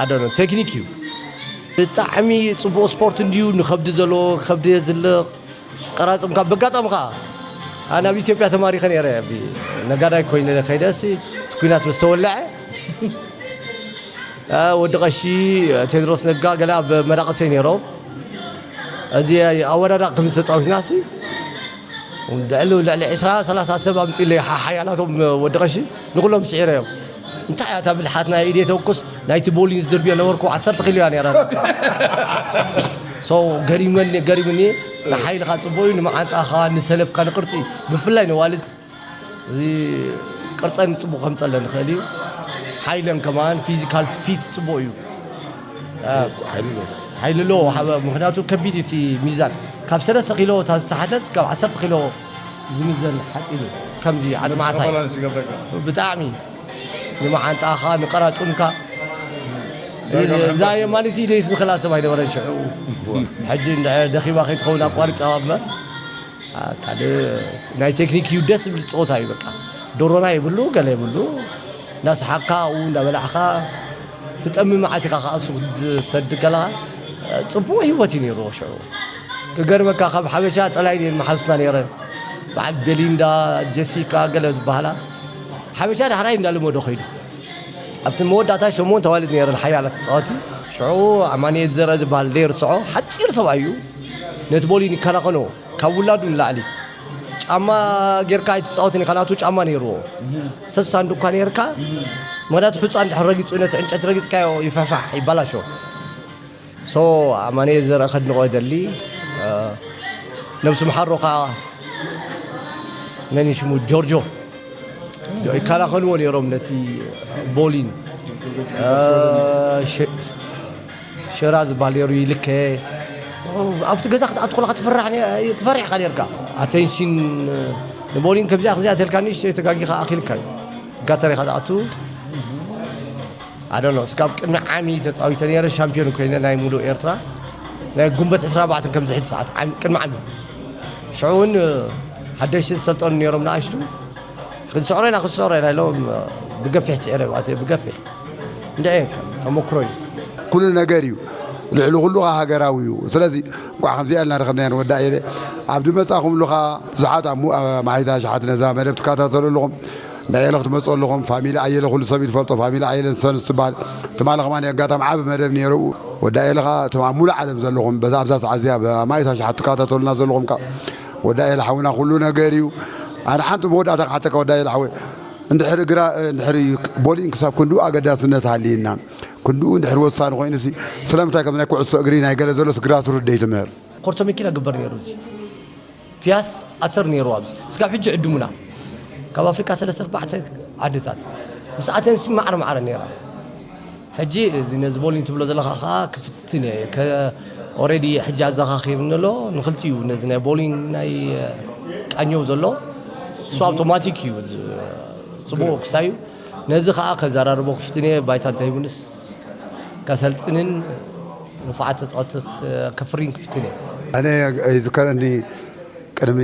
ኣዶኖ ቴክኒክ እዩ። ብጣዕሚ ጽቡቕ ስፖርት እንድዩ። ንኸብዲ ዘለዎ ከብዲ የዝልቕ። ቀራጽም ካብ በጋጣሚ ኸዓ ኣነ ኣብ ኢትዮጵያ ተማሪኸ ነይረ። ብ- ነጋዳይ ኮይነ ከይደ ሲ እቲ ኩናት ምስ ተወለዐ፣ አ፣ ወዲ ቀሺ፣ ቴድሮስ ነጋ ገለ ኣብ መዳቕሰይ ነይሮም። እዚ ኣወዳዳ ከም ዝተጻዊትና ሲ ልዕሊ ልዕሊ ዕስራ ሰላሳ ሰብ ኣምጺለይ ሓ- ሓያላቶም ወዲ ቀሺ ንኹሎም ስዒረዮም። እንታይ እያ እታ ብልሓት ናይ ኢዴ ተኩስ ናይቲ ቦሊን ዝድርብዮ ነበርኩ ዓሰርተ ኪሎ እያ ነይራ። ሶ ገሪመኒ ገሪምኒ። ንሓይልኻ ጽቡቕ እዩ፣ ንመዓንጣኻ፣ ንሰለፍካ፣ ንቅርጺ፣ ብፍላይ ንዋልት እዚ ቅርጸን ጽቡቕ ከምጸለን ንኽእል እዩ። ሓይለን ከማን ፊዚካል ፊት ጽቡቕ እዩ። ሓይሉ ኣለዎ። ሓይሉ ኣለዎ። ሓበ- ምኽንያቱ ከቢድ እዩ እቲ ሚዛን። ካብ ሰለስተ ኪሎ እታ ዝተሓተት ካብ ዓሰርተ ኪሎ ዝምዘን ሓፂን እዩ። ከምዚ ዓፅሚ ዓሳይ። ባላንስ ይገብረካ። ብጣዕሚ ንመዓንጣኻ፣ ንቀራፅምካ። እዛ የማኒት ኢደይ ዝኽላ ሰብ ኣይነበረን ሽዑ። ሕጂ እንድሕር ደኺማ ከይትኸውን ኣቋሪፃ እምበር። አ፣ ካልእ ናይ ቴክኒክ እዩ፣ ደስ ዝብል ፀወታ እዩ። በቃ ዶሮና የብሉ፣ ገለ የብሉ። እንዳሰሓቅካ ኣብኡ እንዳበላዕካ ትጠሚ መዓት ኢኻ ከኣ እሱ ክትሰድ ከለኻ፣ አ፣ ጽቡቕ ህይወት እዩ ነይርዎ ሽዑ። ክገርመካ ካብ ሓበሻ ጠላይ እየን መሓዙትና ነይረን። በዓል ቤሊንዳ፣ ጀሲካ ገለ ዝበሃላ። ሓበሻ ዳሕራይ እንዳለመዶ ከይዱ። ኣብቲ መወዳእታ ሸሞንተ ኣዋልድ ነይረን ሓያላት ተጻወቲ። ሽዑ ኣማኑኤል ዘርአ ዝበሃል ዘይርስዖ ሓጺር ሰብኣይ እዩ። ነቲ ቦሊን ይከናኸኖ። ካብ ውላዱ ንላዕሊ ጫማ ጌርካ ኣይትጻወትን ኢኻ፣ ናቱ ጫማ ነይርዎ። ሰሳን ድኳ ነይርካ፣ ምኽንያቱ ሑጻ እንድሕር ረጊጹ ነቲ ዕንጨት ረጊጽካዮ ይፍሕፋሕ፣ ይባላሾ። ሶ ኣማኑኤል ዘርአ ከድንቖ ይደሊ። እ፣ ነብሱ ምሓሮ ከኣ መን እዩ ሽሙ? ጆርጆ። ይከላኸልዎ ነይሮም ነቲ ቦሊን። እ፣ ሸ- ሸራ ዝበሃል ነይሩ ይልከ። ኣብቲ ገዛ ክትኣቱ ከለኻ ትፈራሕ ነ- ትፈርሕ ኢኻ ነርካ። ኣቴንሽን ንቦሊን ከምዚኣ ከምዚኣ ተልካ ንእሽተይ ተጋጊኻ ኣኺልካ እዩ። ጋተር ኢኻ ትኣቱ። ኣዶኖ እስካብ ቅድሚ ዓሚ ተፃዊተ ነይረ ሻምፒዮን ኮይነ ናይ ሙሉእ ኤርትራ ናይ ጉንበት ዕስራ ኣርባዕተ ከምዚ ሕጂ ሰዓት ዓሚ- ቅድሚ ዓሚ ሽዑ እውን ሓደሽቲ ዝሰልጠኑ ነይሮም ንኣሽቱ። ክንስዕሮ ኢና ክንስዕሮ ኢና ኢሎም ብገፊሕ ስዒረ ማለት እዩ። ብገፊሕ እንድዒ ተመክሮ እዩ። ኩሉ ነገር እዩ። ልዕሊ ኩሉ ኸዓ ሃገራዊ እዩ። ስለዚ እንኳዕ ከምዚኣ ኢልና ረኸብናዮ ንወዲ ኣየለ። ኣብ ድመጻኹምሉ ኸዓ ብዙሓት ኣብ ሙ- ኣብ ማይታ ሸሓት ነዛ መደብ ትከታተሉ ኣለኹም። እንዳ ኣየለ ክትመጹ ኣለኹም። ፋሚሊ ኣየለ ኩሉ ሰብ ይፈልጦ። ፋሚሊ ኣየለ ሰንስ ትበሃል። ትማሊ ከማን ኣጋጣሚ ዓቢ መደብ ነይሩ። ወዲ ኣየለ ኸዓ እቶም ኣብ ሙሉእ ዓለም ዘለኹም በዛ ኣብዛ ሰዓት እዚኣ ኣብ ማይታ ሸሓት ትከታተሉና ዘለኹም ከኣ ወዲ ኣየለ ሓውና ኩሉ ነገር እዩ። ኣነ ሓንቲ መወዳእታ ክሓተካ ወዲ ኣየለ ሓወይ። እንድሕር ግራ እንድሕር እዩ ቦሊን ክሳብ ክንድኡ ኣገዳስነት ሃልይና ክንድኡ እንድሕር ወሳኒ ኮይኑሲ ስለምንታይ ከም ናይ ኩዕሶ እግሪ ናይ ገለ ዘሎስ ግራስሩት ደይትምህር? ኮርቶ መኪና ግበር ነይሩ እዚ ፒያስ ኣሰር ነይሩ ኣብዚ እስካብ ሕጂ ዕድሙና ካብ ኣፍሪካ ሰለስተ ኣርባዕተ ዓድታት ምስ ኣተንሲ ማዕረ ማዕረ ነይራ። ሕጂ እዚ ነዚ ቦሊን ትብሎ ዘለኻ ከዓ ክፍትን እየ። ከ- ኦሬዲ ሕጂ ኣዘኻኺርኒ ኣሎ። ንክልቲኡ ነዚ ናይ ቦሊን ናይ ቃኘው ዘሎ እሱ ኣውቶማቲክ እዩ። ጽቡቕ ክሳዩ ነዚ ከዓ ከዘራርቦ ክፍትን እየ። ባይታ እንተሂቡንስ ከሰልጥንን ንፉዓት ተፃወቲ ከፍሪን ክፍትን እየ። ኣነ ይዝከረኒ ቅድሚ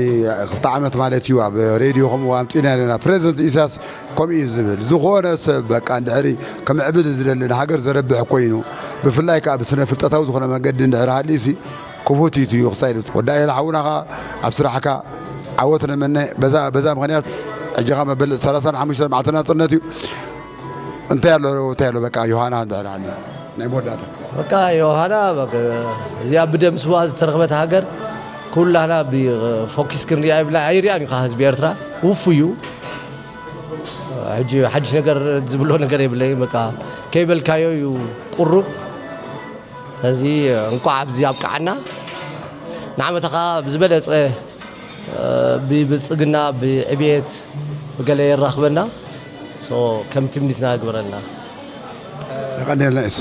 ክልተ ዓመት ማለት እዩ ኣብ ሬድዮ ከምኡ ኣምፂና ኣለና ፕሬዚደንት ኢሳያስ ከምኡ እዩ ዝብል ዝኾነ ሰብ በቃ እንድሕሪ ክምዕብል ዝደሊ ንሃገር ዘረብሕ ኮይኑ ብፍላይ ከዓ ብስነ ፍልጠታዊ ዝኾነ መገዲ እንድሕር ሃልዩሲ ክፉት እዩ ክሳይ ወዲ ኣየለ ሓውና ከዓ ኣብ ስራሕካ ዓወት ነመነ በዛ በዛ ምክንያት ሕጂ ከዓ መበል ሰላሳን ሓሙሽተን መዓልቲ ናፅነት እዩ እንታይ ኣሎ እንታይ ኣሎ በቃ ዮሃና እንድሕር ሃልዩ ናይ መወዳእታ በቃ ዮሃና በቃ እዚኣ ብደም ስዋ ዝተረኽበት ሃገር ኩላህና ብፎኪስ ክንሪኣ ይብላ ኣይሪኣን እዩ ከዓ ህዝቢ ኤርትራ ውፉ እዩ ሕጂ ሓድሽ ነገር ዝብሎ ነገር የብለይ በቃ ከይበልካዮ እዩ ቁሩብ እዚ እንኳዕ ኣብዚ ኣብቃዓና ንዓመታ ከዓ ብዝበለፀ ብብልፅግና ብዕብየት ብገለ የራኽበና ከም ትምኒትና ግበረልና። የቐንየልና እሱ